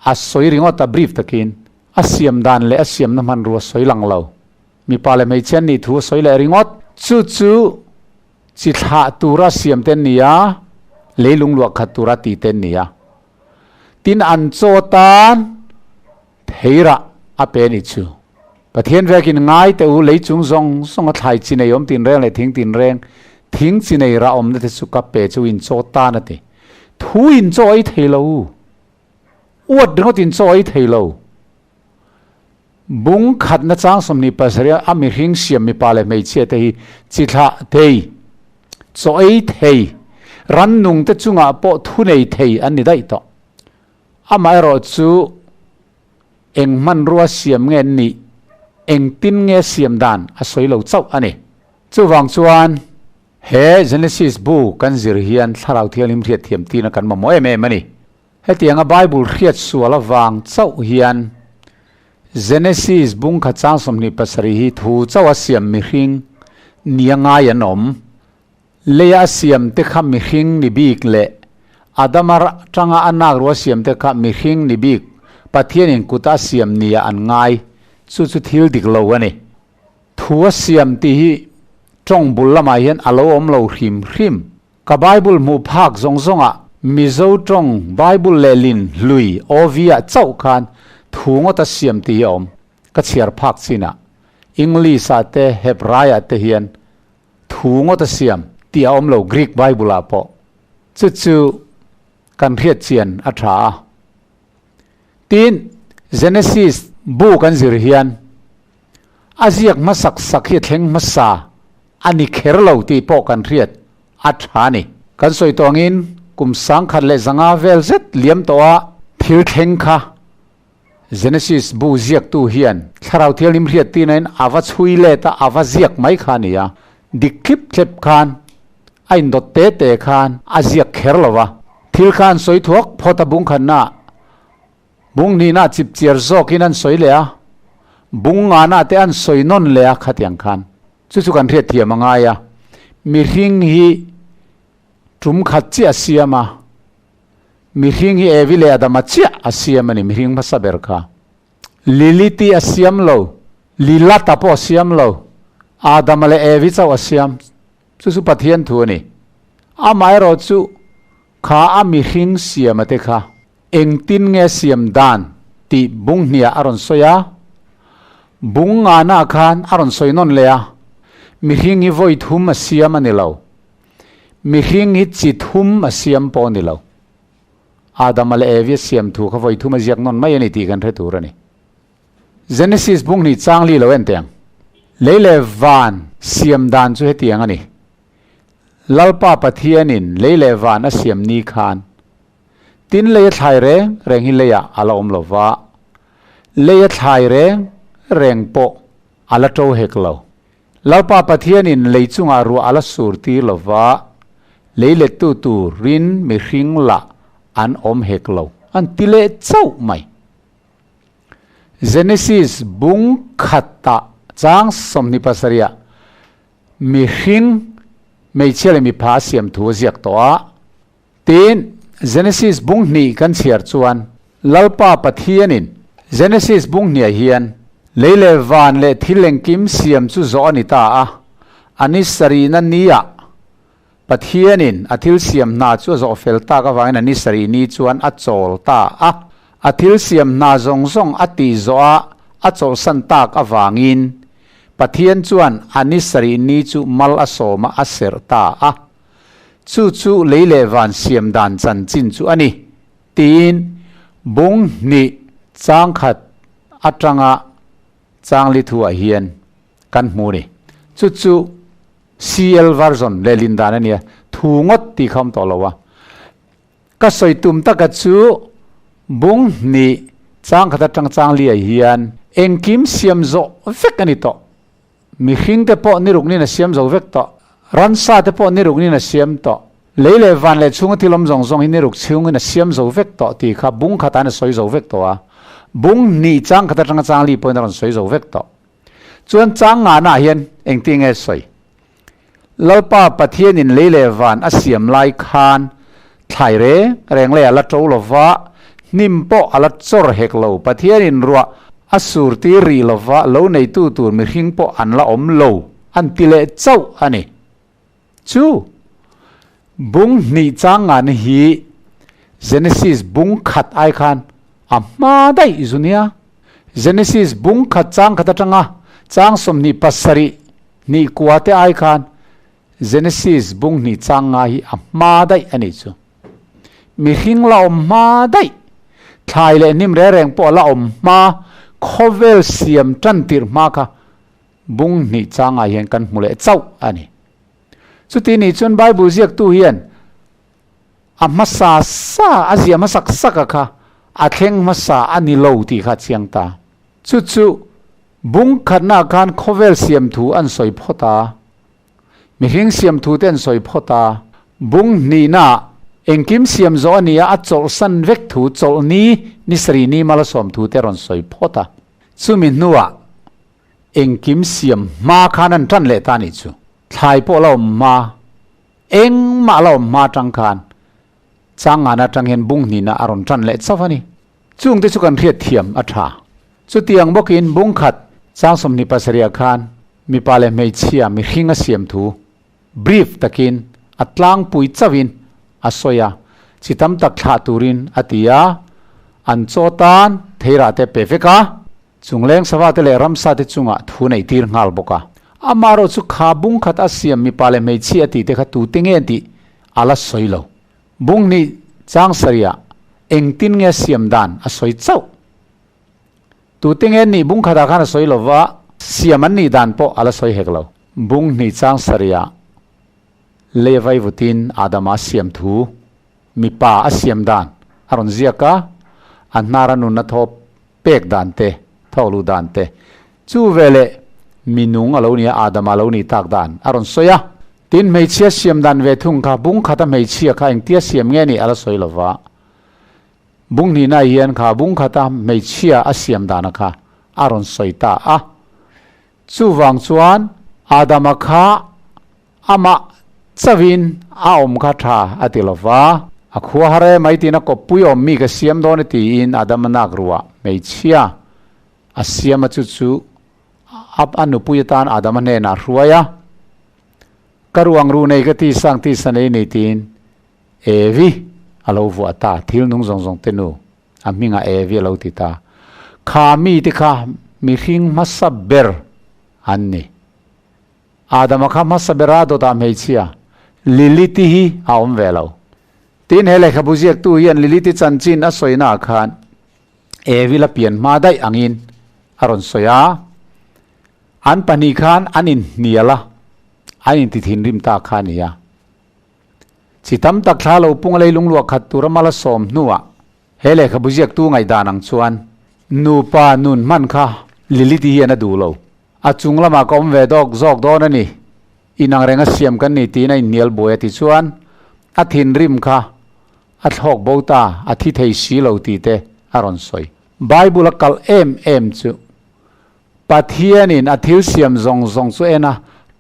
a sawi ringawt a, brief takin a siam dan leh a siamna hmanrua sawi lang lo. Mipa leh hmeichhia an nih thu a sawi leh ringawt. Chu chu chi thlah tura siam te an ni a, leilung luah khat tura ti te an ni a. Tin, an chaw tan Theirah a pe a nih chu. Pathian vekin ngai teh u, lei chung zawng zawng a thlai chi nei awm tinreng leh thing tinreng, thing chi nei rah awmna te chu ka pe chu in chaw tan a ti. Thu in chaw ei thei lo u. Uat ringawt in chaw ei thei lo. Bung khatna chang 27 a mihring siam mipa leh hmeichhia te hi chi thlah thei, chaw ei thei, rannung te chungah pawh thu nei thei an ni daih tawh. Amaherawh chu eng hmanrua siam nge an nih, engtin nge siam dan a sawi lo chauh a ni. Chuvang chuan he Genesis bu kan zir hian Thlarau Thianghlim hriatthiam tina kan mamawh em em a ni. Hetianga Bible hriat sual avang chauh hian Genesis bungkhat chang 27 hi thu chauha siam mihring nia ngai an awm. Leia a siam te kha mihring ni bik leh Adama tanga a nak rua siam te kha mihring ni bik Pathianin kuta a siam nia an ngai, chu chu thil dik lo a ni. Thu a siam tih hi tawng bul lamah hian a lo awm lo hrim hrim. Ka Bible hmuh phak zawng zawngah Mizo tawng Bible lehlin hlui OV-ah chauh khan thu ngawt a siam tih hi a awm. Ka chhiar phak chinah English-ah te Hebrai-ah te hian Thu ngawt a siam tih a awm lo Greek Bible ah pawh. Chu chu kan hriat chian a tha a. Tin, Genesis bu kan zir hian a ziak hmasak sak hi a thleng hmasa a ni kher lo tih pawh kan hriat a tha a ni. Kan sawi tawh angin kum 1100 vel zet liam tawh a thil thleng kha Genesis bu ziaktu hian Thlarau Thianghlim hriat tihnain a va chhui let a, a va ziak mai kha a ni a. Dik thlip thlep khan a indawt te te khan a ziak kher lo va. Thil kha an sawi thuak phawt a, bung khatnaah bung hnihnaah chipchiar zawkin an sawi leh a, bung nganaah te an sawi nawn leh a khatiang khan. Chu chu kan hriat thiam a ngai a, mihring hi tum khat chiah a siam a. Mihring hi Evi leh Adama chiah a siam a ni, mihring hmasa ber kha. Lilith-i a siam lo, Lilat-a pawh a siam lo, Adama leh Evi chauh a siam. Chu chu Pathian thu a ni. Amaherawh chu kha a mihring siama te kha engtin nge siam dan tih bung hniah a rawn sawi a, bung ngana khan a rawn sawi nawn leh a, mihring hi vawi thum a siam a ni lo. Mihring hi chi thum a siam pawh a ni lo. Adama leh Evi a siam thu kha vawi thum a ziak nawn mai a ni tih kan hre tur a ni. Genesis bung hnih chang li lo en teh ang. Lei leh van siam dan chu hetiang a ni. Lalpa Pathianin lei leh van a siam ni khan tin lei a thlai reng reng hi leiah a la awm lo va, lei a thlai reng reng pawh a la to hek lo. Lalpa Pathianin lei chungah ruah a la sur tir lo va, lei lettu turin mihring lah an awm hek lo, an ti leh chauh mai. Genesis bung khatah chang 27ah mihring, hmeichhia leh mipa a siam thu a ziak tawh a. Tin, Genesis bung hnih kan chhiar chuan Lalpa Pathianin Genesis bung hniah hian lei leh van leh thil engkim siam chu zawh a ni ta a, a ni sarihna niah Pathianin a thil siam hna chu a zawh fel tak avangin a ni sarih ni chuan a chawl ta a. A thil siam hna zawng zawng a tih zawh a a chawlhsan tak avangin Pathian chuan a ni sarih ni chu mal a sawm a a serh ta a. Chu chu lei leh van siam dan chanchin chu a ni, tiin bung hnih changkhat atanga changli thuah hian kan hmu a ni. Chu chu CL version lehlin dan a nia, thu ngawt tih kha awm tawh lo a. Ka sawi tum taka chu bung hnih changkhat atang changli ah hian engkim siam zawh vek a ni tawh. Mihring te pawh ni ruknin a siam zo vek tawh. Ransa te pawh ni ruknin a siam tawh. Lei leh van leh chhunga thil awm zawng zawng hi ni ruk chhungin a siam zo vek tawh tih kha bung khatah an a sawi zo vek tawh a. Bung hnih changkhat atanga changli pawhin a rawn sawi zo vek tawh. Chuan chang ngahnaah hian engtin nge sawi? Lalpa Pathianin lei leh van a siam lai khan thlai reng reng lei a la to lo va, hnim pawh a la chawr hek lo. Pathianin ruah a sur tir rih lo va, lo neitu tur mihring pawh an la awm lo, an ti leh chauh a ni. Chu bung hnih chang ngahna hi Genesis bung khat ai khan a hma daih zu nia. Genesis bung khat chang khat atanga chang 27 hnih kua te ai khan Genesis bung hnih chang nga hi a hma daih a nih chu. Mihring la awm hma daih, thlai leh hnim reng reng pawh la awm hma, khawvel siam tan tirh hma kha bung hnih changah hian kan hmu leh chauh a ni. Chuti nih chuan Bible ziaktu hian a hmasa sa, a zia hmasak sak a kha a thleng hmasa a ni lo tih kha a chiang ta. Chu chu bung khatnaah khan khawvel siam thu an sawi phawt a, mihring siam thu te an sawi phawt a, bung hnihnaah engkim siam zawh a ni a, a chawlhsan vek thu, chawlhni, ni sarih ni mal a sawm thu te a rawn sawi phawt a. Chumi hnuah engkim siam hma khan an tan leh ta a nih chu. Thlai pawh la awm hma, engmah la awm hma atang khan Changana atang hian bung hnihna a rawn tan leh chauh a ni. Chungte chu kan hriat thiam a tha. Chutiang bawkin bung khat chang 27 ah khan mipa leh hmeichhia mihring a siam thu brief takin a tlangpui chauhin a sawi a, chi tam tak thlah turin a ti a, an chaw tan theirah te pe vek a, chungleng sava te leh ramsa te chungah thu neih tir nghal bawk a. Amaherawh chu kha bung khat a siam mipa leh hmeichhia a tih te kha tute nge tih a la sawi lo. Bung hnih chang sarihah engtin nge siam dan a sawi chauh. Tute nge nih bung khatah khan a sawi lo va, siam an nih dan pawh a la sawi hek lo. Bung hnih chang sarihah lei vai vutin Adama a siam thu, mipa a siam dan a rawn ziak a, a hnara nunna thaw pek dan te, thawk luh dan te, chu veleh mi nung a lo ni a, Adama a lo nih tak dan a rawn sawi a. Tin, hmeichhia siam dan ve thung kha bung khata hmeichhia kha engtia siam nge nih a la sawi lo va. Bung hnihna hian kha bung khata hmeichhia a siam dana kha a rawn sawi ta a. Chuvang chuan Adama kha amah chauhin a awm kha tha a ti lo va, a khua har e mai tiin a kawppui awm mi ka siam dawn e tiin Adama nak ruah hmeichhia a siam a chu chu a nupui atan Adama hnenah a hruai a, Ka ruang ru nei ka ti sang ti sa nei nei tiin Evi a lo vuah ta, thil nung zawng zawng te nu a hmingah Evi a lo ti ta. Kha mite kha mihring hmasa ber an ni. Adama kha hmasa bera dawtah hmeichhia Lilith-i hi a awm ve lo. Tin, he lehkhabu ziaktu hian Lilith-i chanchin a sawinaah khan Evil a pian hma daih angin a rawn sawi a. An pahnih khan an inhnial a, an inti thinrim ta kha a ni a. Chi tam tak thla lo pung a leilung luah khat tura mal a sawm hnuah he lehkhabu ziaktu ngaihdan ang chuan nupa nun hman kha Lilith-i hian a duh lo. A chung lamah ka awm ve dawk zawk dawn a ni. Inang renga siam kan ni tiin a inhnial buai a ti chuan a thinrim kha a thlawk bo ta, a thi thei si lo tih te a rawn sawi. Bible a kalh em em chu Pathianin a thil siam zawng zawng chu en a,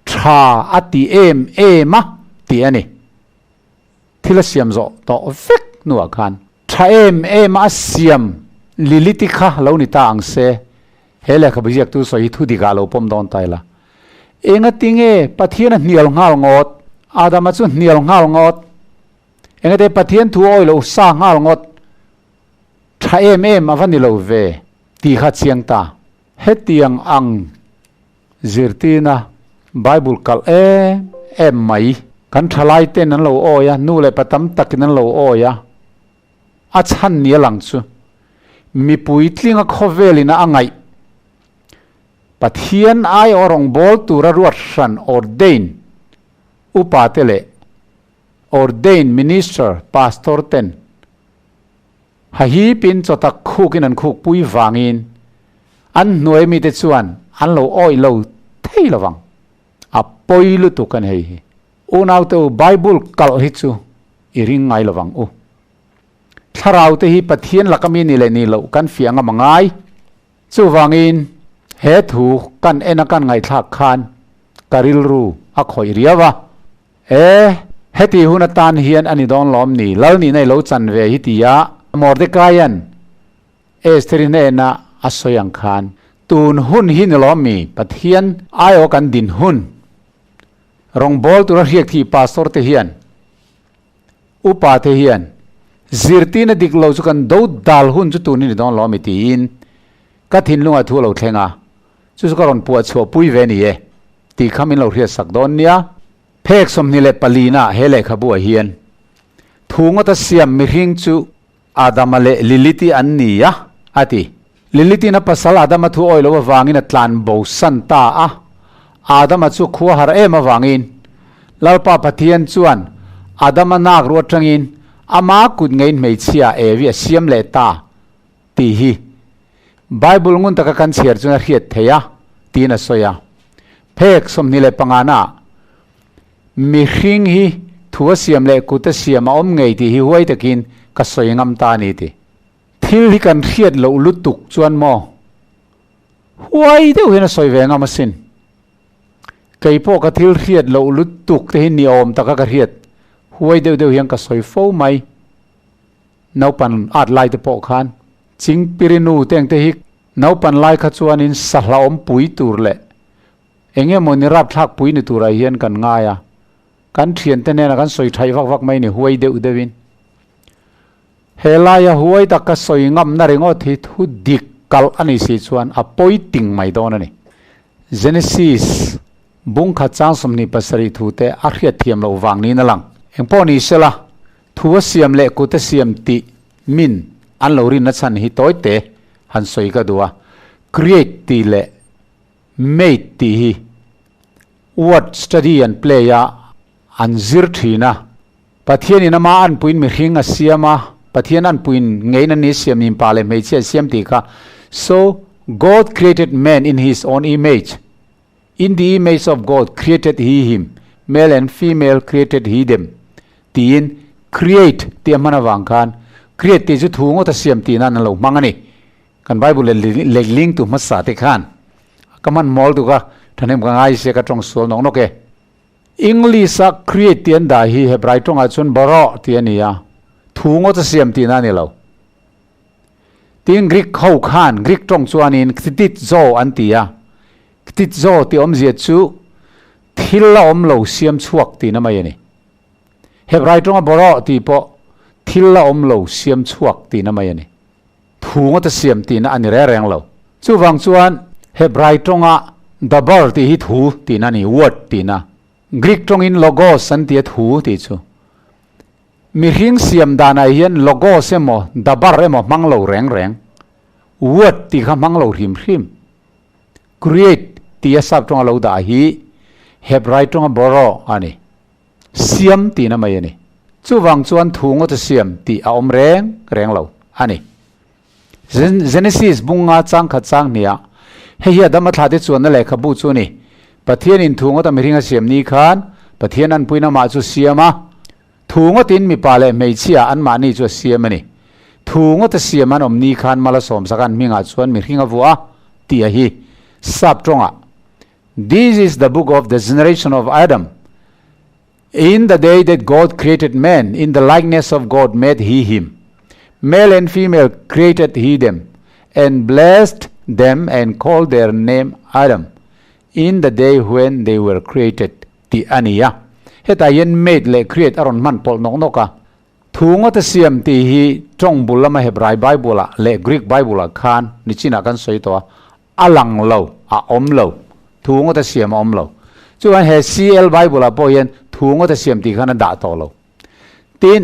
tha a ti em em a tih a ni. Thil a siam zawh tawh vek hnuah khan tha em em a siam Lilith-i kha lo ni ta ang se, he lehkhabu ziaktu sawi hi thu dikah lo pawm dawn ta ila. Engatinge Pathian a hnial nghal ngawt? Adama chu hnial nghal ngawt. Engate Pathian thu awi lo sa nghal ngawt. Tha em em a va ni lo ve tih kha chiang ta. Hetiang ang zirtirna Bible kalh em em mai. Kan thalai ten an lo awi a, nu leh pa tam takin an lo awi a, a chhan ni a lang chu mipui tlinga khawvelin a a ngaih Pathian aiawh rawngbâwl tura ruat hran ordain upate leh ordain minister pastor ten Hahipin chawtak khukin an khukpui vangin an hnuai mite chuan an lo awih lo thei lo vang. A pawi lutuk a ni hei hi. Unaute u, Bible kalh hi chu i ring ngai lo vang u. Thlarau te hi Pathian laka mi ni leh ni loh kan fiah ngam a ngai. Chuvangin he thu kan en a kan ngaihthlak khan ka rilru a khawih riau a. E, heti hun atan hian a ni dawn lawm ni, lal nihna i lo chan ve hi tia Mordekaia'n Estheri hnena a sawi ang khan, tun hun hi ni lawm mi, Pathian aiaw kan din hun. Rawngbâwl tura hriak thih pastor te hian, upa te hian, zirtirna dik lo chu kan do dal hun chu tun hi ni dawn lawm mi tiin ka thinlungah thu a lo thleng a, Chu chu ka rawn puah chhuah pui ve ni e tih kha min lo hriat sak dawn nia. Phek 24 na he lehkhabu ah hian thu ngawta siam mihring chu Adama leh Lilith-i an ni a, a ti. Lilith-in a pasal Adama thu awi lo avangin a tlan bo san ta a. Adama chu khua har em avangin Lalpa Pathian chuan Adama nak ruah atangin ama kut ngeiin hmeichhia Evi a siam leh ta tih hi Bible ngun taka kan chhiar chuan a hriat theih a, tiin a sawi a. Phek 25 naah, Mihring hi thu a siam leh kut a siam a awm ngei tih hi huai takin ka sawi ngam ta a ni ti. Thil hi kan hriat loh lutuk chuan maw? Huai deuh hian a sawi ve ngam asin. Kei pawh ka thil hriat loh lutuk te hi ni awm taka ka hriat huai deuh deuh hian ka sawi fo mai. Naupan at lai te pawh khan Chingpirinu te ang te hi naupan lai kha chuanin sahlawm pui tur leh eng emaw ni rapthlak pui ni turah hian kan ngai a, kan thiante hnenah kan sawi thaih vak vak mai ni huai deuh deuhin. He laia huai tak ka sawi ngamna ringawt hi thu dik kalh a nih si chuan a pawi ting mai dawn a ni. Genesis bung khat chang 27 thu te a hriatthiam loh vang niin a lang. Engpawh ni sela, Thu a siam leh kut a siam tih min an lo rinna chhan hi tawi te han sawi ka duh a, create tih leh made tih hi word study an play a, an zir thin a, Pathianin ama anpuiin mihring a siam a, Pathian anpuiin ngeiin an ni siam niin pa leh hmeichhia a siam tih kha, so God created man in his own image, In the image of God created he him, male and female created he them tiin create tih a hman avang khan create tih chu thu ngawt a siam tih nan an lo hmang a ni. Kan Bible leh letling tu hmasa te khan ka hman mawl tuk a, thahnem ka ngai sia ka tawng sual nawk nawk e. English a create tih an dah hi Hebrai tawngah chuan bara tih a ni a, thu ngawt a siam tihna a ni lo. Tin Greek ho khan Greek tawng chuanin ktitzo an ti a, ktitzo tih awmzia chu thil a awm lo siam chhuak tihna mai a ni. Hebrai tawnga bawrawh tih pawh thil a awm lo siam chhuak tihna mai a ni. Thu ngawta siam tihna a ni reng reng lo. Chuvang chuan Hebrai tawnga dabar tih hi thu tihna a ni, word tihna. Greek tawngin logos an ti a thu tih chu. Mihring siam danah hian logos emaw dabar emaw hmang lo reng reng. Word tih kha hmang lo hrim hrim. Create tih a sap tawnga lo dah hi Hebrai tawnga boro a ni. Siam tihna mai a ni. Chuvang chuan thu ngawt a siam tih a awm reng reng lo a ni. Genesis bunga changkhat chang hniah hei hi Adama thlate chuanna lehkhabu chu a ni. Pathianin thu ngawta mihring a siam ni khan Pathian anpuiin amah chu siam a. Thu ngawtin mipa leh hmeichhia anmahni chu a siam a ni. Thu ngawta siam an awm ni khan mala sawmsak an hmingah chuan mihring a vuah a tih a hi sap tawngah This is the book of the generation of Adam. In the day that God created man, in the likeness of God made he him. Male and female created he them, and blessed them and called their name Adam, in the day when they were created tih a ni a. Hetah hian made leh create a rawn hman pawlh nawk nawk a. Thu ngawta siam tih hi tawng bul lama Hebrai Bible-ah leh Greek Bible-ah khan nichinah kan sawi tawh a, A lang lo, a awm lo. Thu ngawt a siam a awm lo. Chuan he CL Bible ah pawh hian thu ngawt a siam tih khan a dah tawh lo. Tin,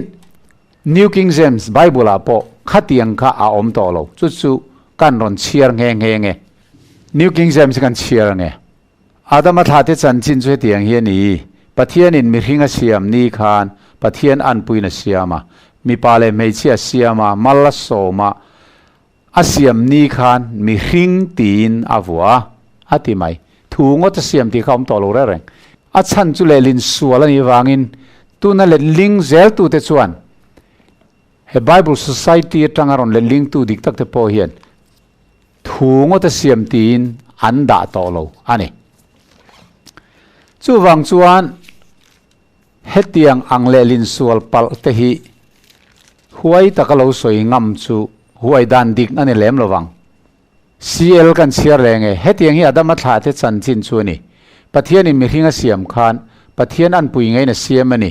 New King James Bible ah pawh khatiang kha a awm tawh lo. Chu chu kan rawn chhiar nghe nghe nge. New King James hi kan chhiar ange. Adama thlate chanchin chu hetiang hi a ni, Pathianin mihring a siam ni khan Pathian anpuiin a siam a, mipa leh hmeichhia a siam a, mal a sawm a, A siam ni khan mihring tiin a vuah a, a ti mai. Thu ngawt a siam tih kha a awm tawh lo reng reng. A chhan chu lehlin sual a nih vangin tuna letling zeltute chuan he Bible Society atanga rawn letlingtu dik tak te pawh hian thu ngawt a siam tiin an dah tawh lo a ni. Chuvang chuan Hetiang ang lehlin sual palh te hi huai taka lo sawi ngam chu huai dan dik a ni lem lo vang. CL kan chhiar reng e, hetiang hi Adama thlah te chanchin chu a ni. Pathianin mihring a siam khan Pathian anpui ngeiin a siam a ni.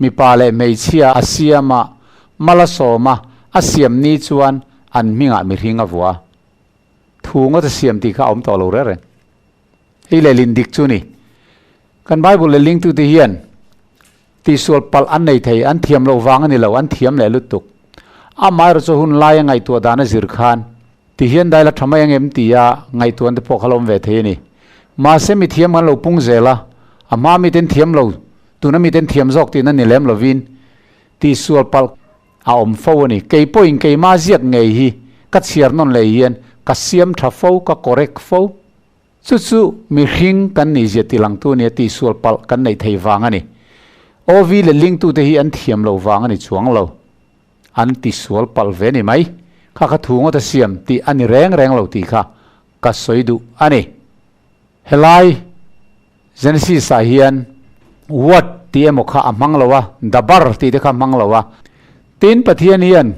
Mipa leh hmeichhia a siam a, mal a sawm a, a siam ni chuan an hmingah mihring a vuah a. Thu ngawt a siam tih kha a awm tawh lo reng reng. Hei lehlin dik chu ni. Kan Bible lehlingtute hian tihsual palh an nei thei, an thiam loh vang a ni lo, an thiam leh lutuk. Amaherawhchu chu hun laia ngaihtuah dan a zir khan ti hian daila tha mai angem tia ngaihtuahna te pawh kha la awm ve thei a ni. Mahse mi thiam kan lo pung zel a, a hma miten thiam lo, tuna miten thiam zawk tihna ni lem lovin tihsual palh a awm fo a ni. Kei pawhin keimah ziak ngei hi ka chhiar nawn leh hian ka siam tha fo, ka correct fo. Chu chu mihring kan nih zia tilangtu a nia tihsual palh kan neih thei vang a ni. OV leh lingtute hi an thiam lo vang a ni chuang lo. An tisual palh ve ni mai. Kha kha thu ngawt a siam tih a ni reng reng lo tih kha ka sawi duh a ni. Helai Genesis ah hian what tih emaw kha a hmang lo a, dabar tih te kha a hmang lo a. Tin Pathian hian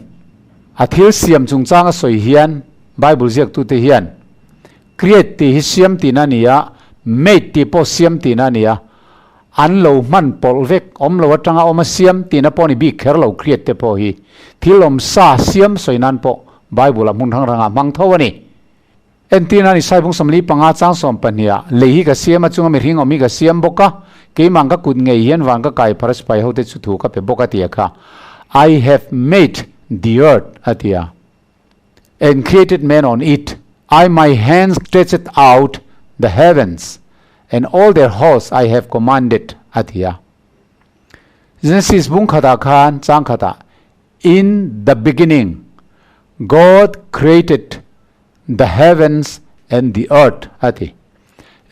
a thil siam chungchang a sawi hian Bible ziaktute hian Create tih hi siam tihna a ni a, made tih pawh siam tihna a ni a. An lo hman pawlh vek, awm lo atanga awm a siam tihna pawh a ni bik kher lo create te pawh hi. Thil awm sa siam sawi nan pawh Bible ah hmun hrang hrangah hmang tho a ni. Entirna ni Saibung 45 chang 12 ah lei hi ka siam a chunga mihring awm hi ka siam bawk a, keimah ka kut ngei hian van ka kai phar a sipai hote chu thu ka pe bawk a ti a kha. I have made the earth a ti a. And created man on it. I my hands stretched out the heavens and all their hosts I have commanded a ti a. Genesis bung khatah khan chang khatah In the beginning God created the heavens and the earth a ti.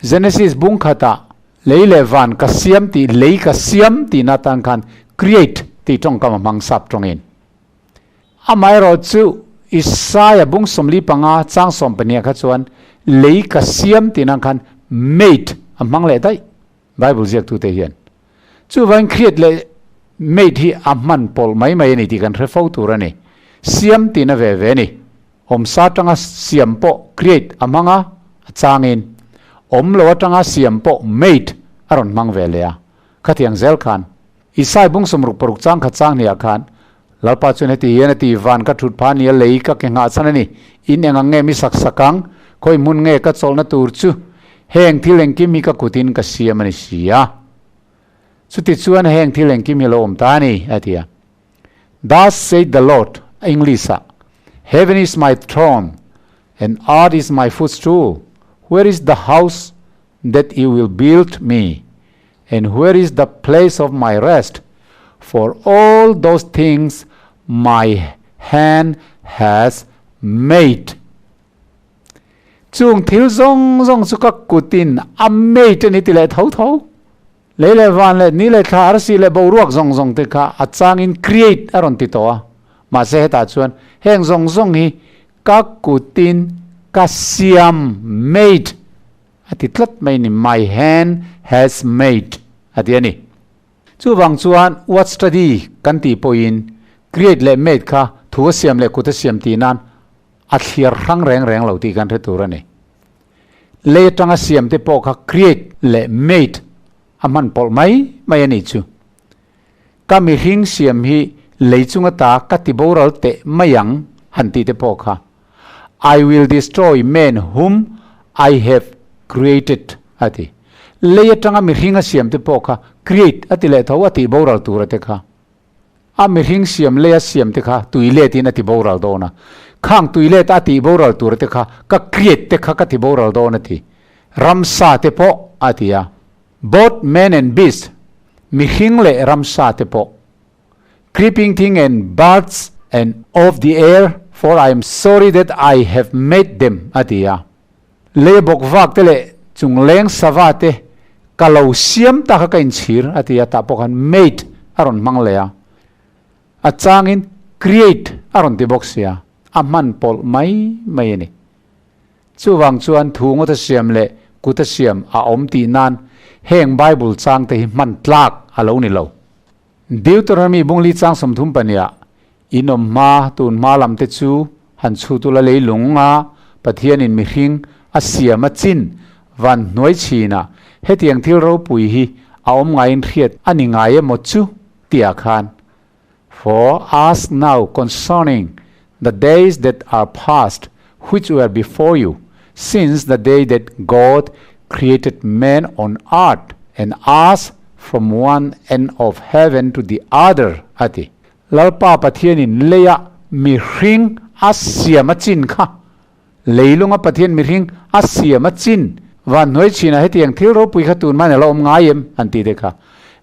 Genesis bung khatah lei leh van ka siam tih lei ka siam tihna atan khan create tih tawngkam a hmang sap tawngin. Amaherawh chu Isaiah bung 45 chang 12 kha chuan lei ka siam tih nan khan made a hmang leh daih Bible ziaktute hian. Chuvangin create leh made hi a hman pawlh mai mai a ni tih kan hre fo tur a ni. Siam tihna ve ve a ni. Awmsa atanga siam pawh create a hmang a, a changin awm lo atanga siam pawh made a rawn hmang ve leh a. Khatiang zel khan Isai bung 66 chang khat chang hniah khan Lalpa chuan heti hian a ti, Van ka thut pha nia lei ka ke nghah chhan a ni. In eng ang nge mi sak sak ang? Khawi hmun nge ka chawlhna tur chu? Heng thil engkim hi ka kutin ka siam a ni si a. Chuti chuan heng thil engkim hi a lo awm ta a ni, a ti a. Thus saith the Lord, English-ah, Heaven is my throne, and earth is my footstool, where is the house that you will build me, and where is the place of my rest? For all those things my hand has made. Chung thil zawng zawng chu ka kutin a made a ni ti leh tho tho. Lei leh van leh ni leh thla arsi leh boruak zawng zawng te kha a changin create a rawn ti tawh a. Mahse hetah chuan heng zawng zawng hi ka kutin ka siam, made, a ti tlat mai ni, my hand has made a ti a ni. Chuvang chuan what study kan tih pawhin create leh made kha thu a siam leh kut a siam tih nan a thliar hrang reng reng lo tih kan hre tur a ni. Lei atanga siam te pawh kha create leh made a hman pawlh mai mai a nih chu. Ka mihring siam hi lei chunga ta ka ti boral teh mai ang han tih te pawh kha I will destroy man whom I have created a ti. Lei atanga mihring a siam te pawh kha create a ti leh tho a tih boral tur a te kha. A mihring siam lei a siam te kha tui let in a ti boral dawn a. Khang tui let a tih boral tur te kha ka create te kha ka ti boral dawn a ti. Ramsa te pawh a ti a. Both man and beast, mihring leh ramsa te pawh. Creeping thing and birds and of the air, for I am sorry that I have made them a ti a. Lei bawk vak te leh chung leng sava te ka lo siam ta kha ka inchhir a ti a, tah pawh khan made a rawn hmang leh a. A changin create a rawn ti bawk sia, a hman pawlh mai mai a ni. Chuvang chuan thu ngawta siam leh kuta siam a awm tih nan heng Bible chang te hi hman tlak a lo ni lo. Deuteronomy bungli chang 30 pahniha in awm hma tun hma lam te chu han chhut ula leilung a Pathianin mihring a siam a chin van hnuai chhinah hetiang thil ropui hi a awm ngaiin hriat a ni ngai emaw chu tihah khan For ask now concerning the days that are past which were before you since the day that God created man on earth and ask from one end of heaven to the other a ti. Lalpa Pathianin leia mihring a siam a chin kha. Leilunga Pathian mihring a siam a chin van hnuai chinah hetiang thil ropui kha tun hman alo awm ngai em an tih te kha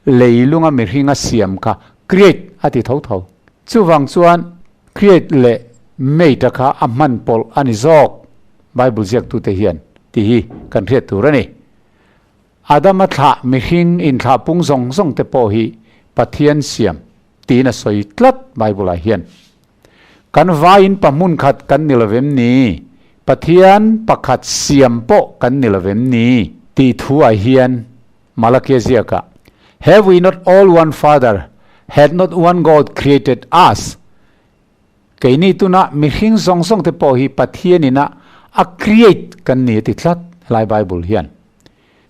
leilunga mihring a siam kha create a ti tho tho. Chuvang chuan create leh made a kha a hman pawlh a ni zawk Bible ziaktute hian tih hi kan hriat tur a ni. Adama thlah mihring inthlah pung zawng zawng te pawh hi Pathian siam tiin a sawi tlat Bible ah hian. Kan vaiin pa hmun khat kan ni lovem ni? Pathian pakhat siam pawh kan ni lovem ni? Tih thu ah hian Malakia ziakah, Have we not all one Father? Hath not one God created us? Keini tuna mihring zawng zawng te pawh hi Pathianin a a create kan ni a ti tlat helai Bible hian.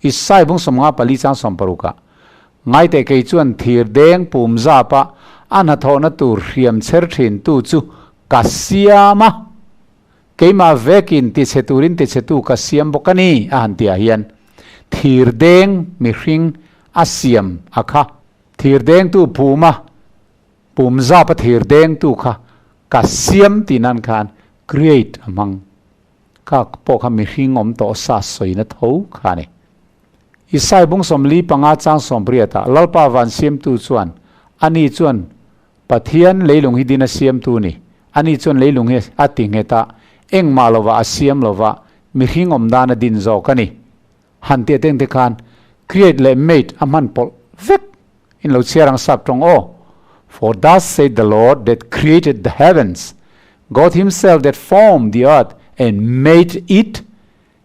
Isai bung 54 chang 60 ah, Ngaiteh kei chuan thir deng pum zap a a hnathawhna tur hriam chher thin tu chu ka siam a, keimah vekin tichhe turin tichhetu ka siam bawk a ni a han tihah hian thir deng mihring a siam a kha. Thir dengtu puma pum zap a thir dengtu kha ka siam tih nan khan create a hmang. Kha pawh kha mihring awm tawh sa sawina tho kha a ni. Isai bung 45 chang 80 ah Lalpa van siamtu chuan ani chuan Pathian leilung hi din a siamtu ni. Ani chuan leilung hi a ti nghet a, engmah lovah a siam lova mihring awm dan a din zawk a ni. Han tih ateng te khan create leh made a hman pawlh vek in lo chhiar ang sap tawng aw. For thus said the Lord that created the heavens, God himself that formed the earth and made it,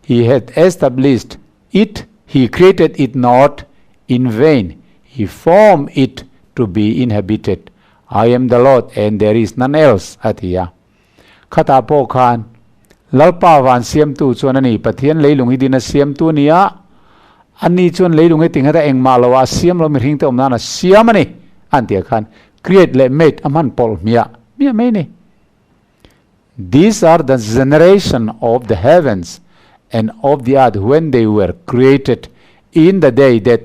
he hath established it, he created it not in vain, he formed it to be inhabited. I am the Lord and there is none else, a ti a. Khatah pawh khan Lalpa van siamtu chuan a ni, Pathian leilung hi din a siamtu a ni a, ani chuan leilung hi tingheta engmah lo ah a siam lo, mihring te awm nan a siam a ni, an tih ah khan create leh made a hman pawlh hmiah hmiah mai a ni. These are the generation of the heavens and of the earth when they were created in the day that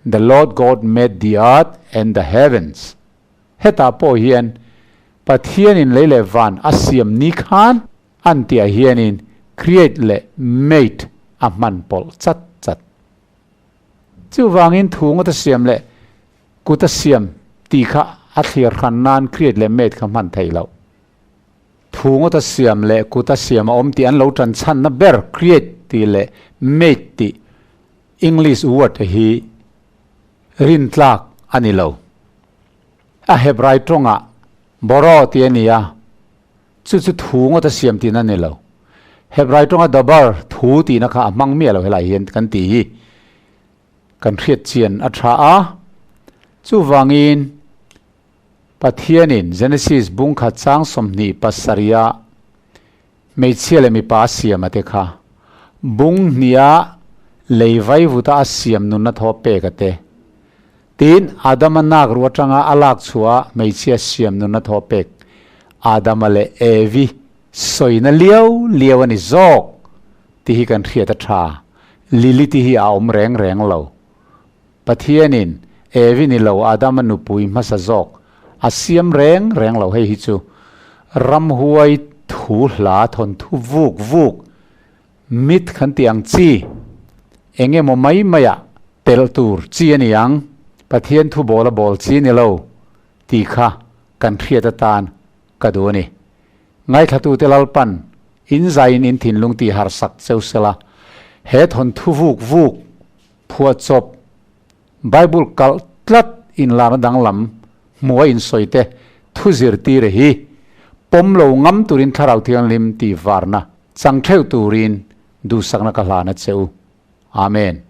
the Lord God made the earth and the heavens. Hetah pawh hian Pathianin lei leh van a siam ni khan an tihah hianin create leh made a hman pawlh chat chat. Chuvangin thu ngawt a siam leh kut a siam tih kha a thlir hran nan create leh made kha hman theih loh. Thu ngawt a siam leh kut a siam a awm tih an lo tan chhanna ber create tih leh made tih English word hi rintlak a ni lo. A Hebrai tawngah boro tih a ni a, chu chu thu ngawt a siam tihna a ni lo. Hebrai tawnga dabar, thu tihna kha a hmang miah lo helai hian kan tih hi kan hriat chian a tha a. Chuvangin Pathianin Genesis bungkhat chang 27 a hmeichhia leh mipa a siam a te kha bung hniha lei vaivuta a siam nunna thaw pek a te. Tin, Adama nak ruh atanga a lak chhuah a hmeichhia siam nunna thaw pek Adama leh Evi sawina liau liau a ni zawk tih hi kan hriat a tha. Lilith-i hi a awm reng reng lo. Pathianin Evi ni lo Adama nupui hmasa zawk a siam reng reng lo hei hi chu ramhuai thu hla thawn thu vuk vuk mit kan tih ang chi eng emaw mai maiah telh tur chi a ni ang, Pathian thu bawl a bawl chi ni lo tih kha kan hriat atan ka duh a ni. Ngaithlatute Lalpan in zaiin in thinlung tih harsak cheu sela, he thawn thu vuk vuk Phuahchawp, Bible kalh tlat inlarna danglam hmuha insawite thu zirtir hi pawm lo ngam turin Thlarau Thianghlim tih varna chang theuh turin duhsakna ka hlan a che u. Amen.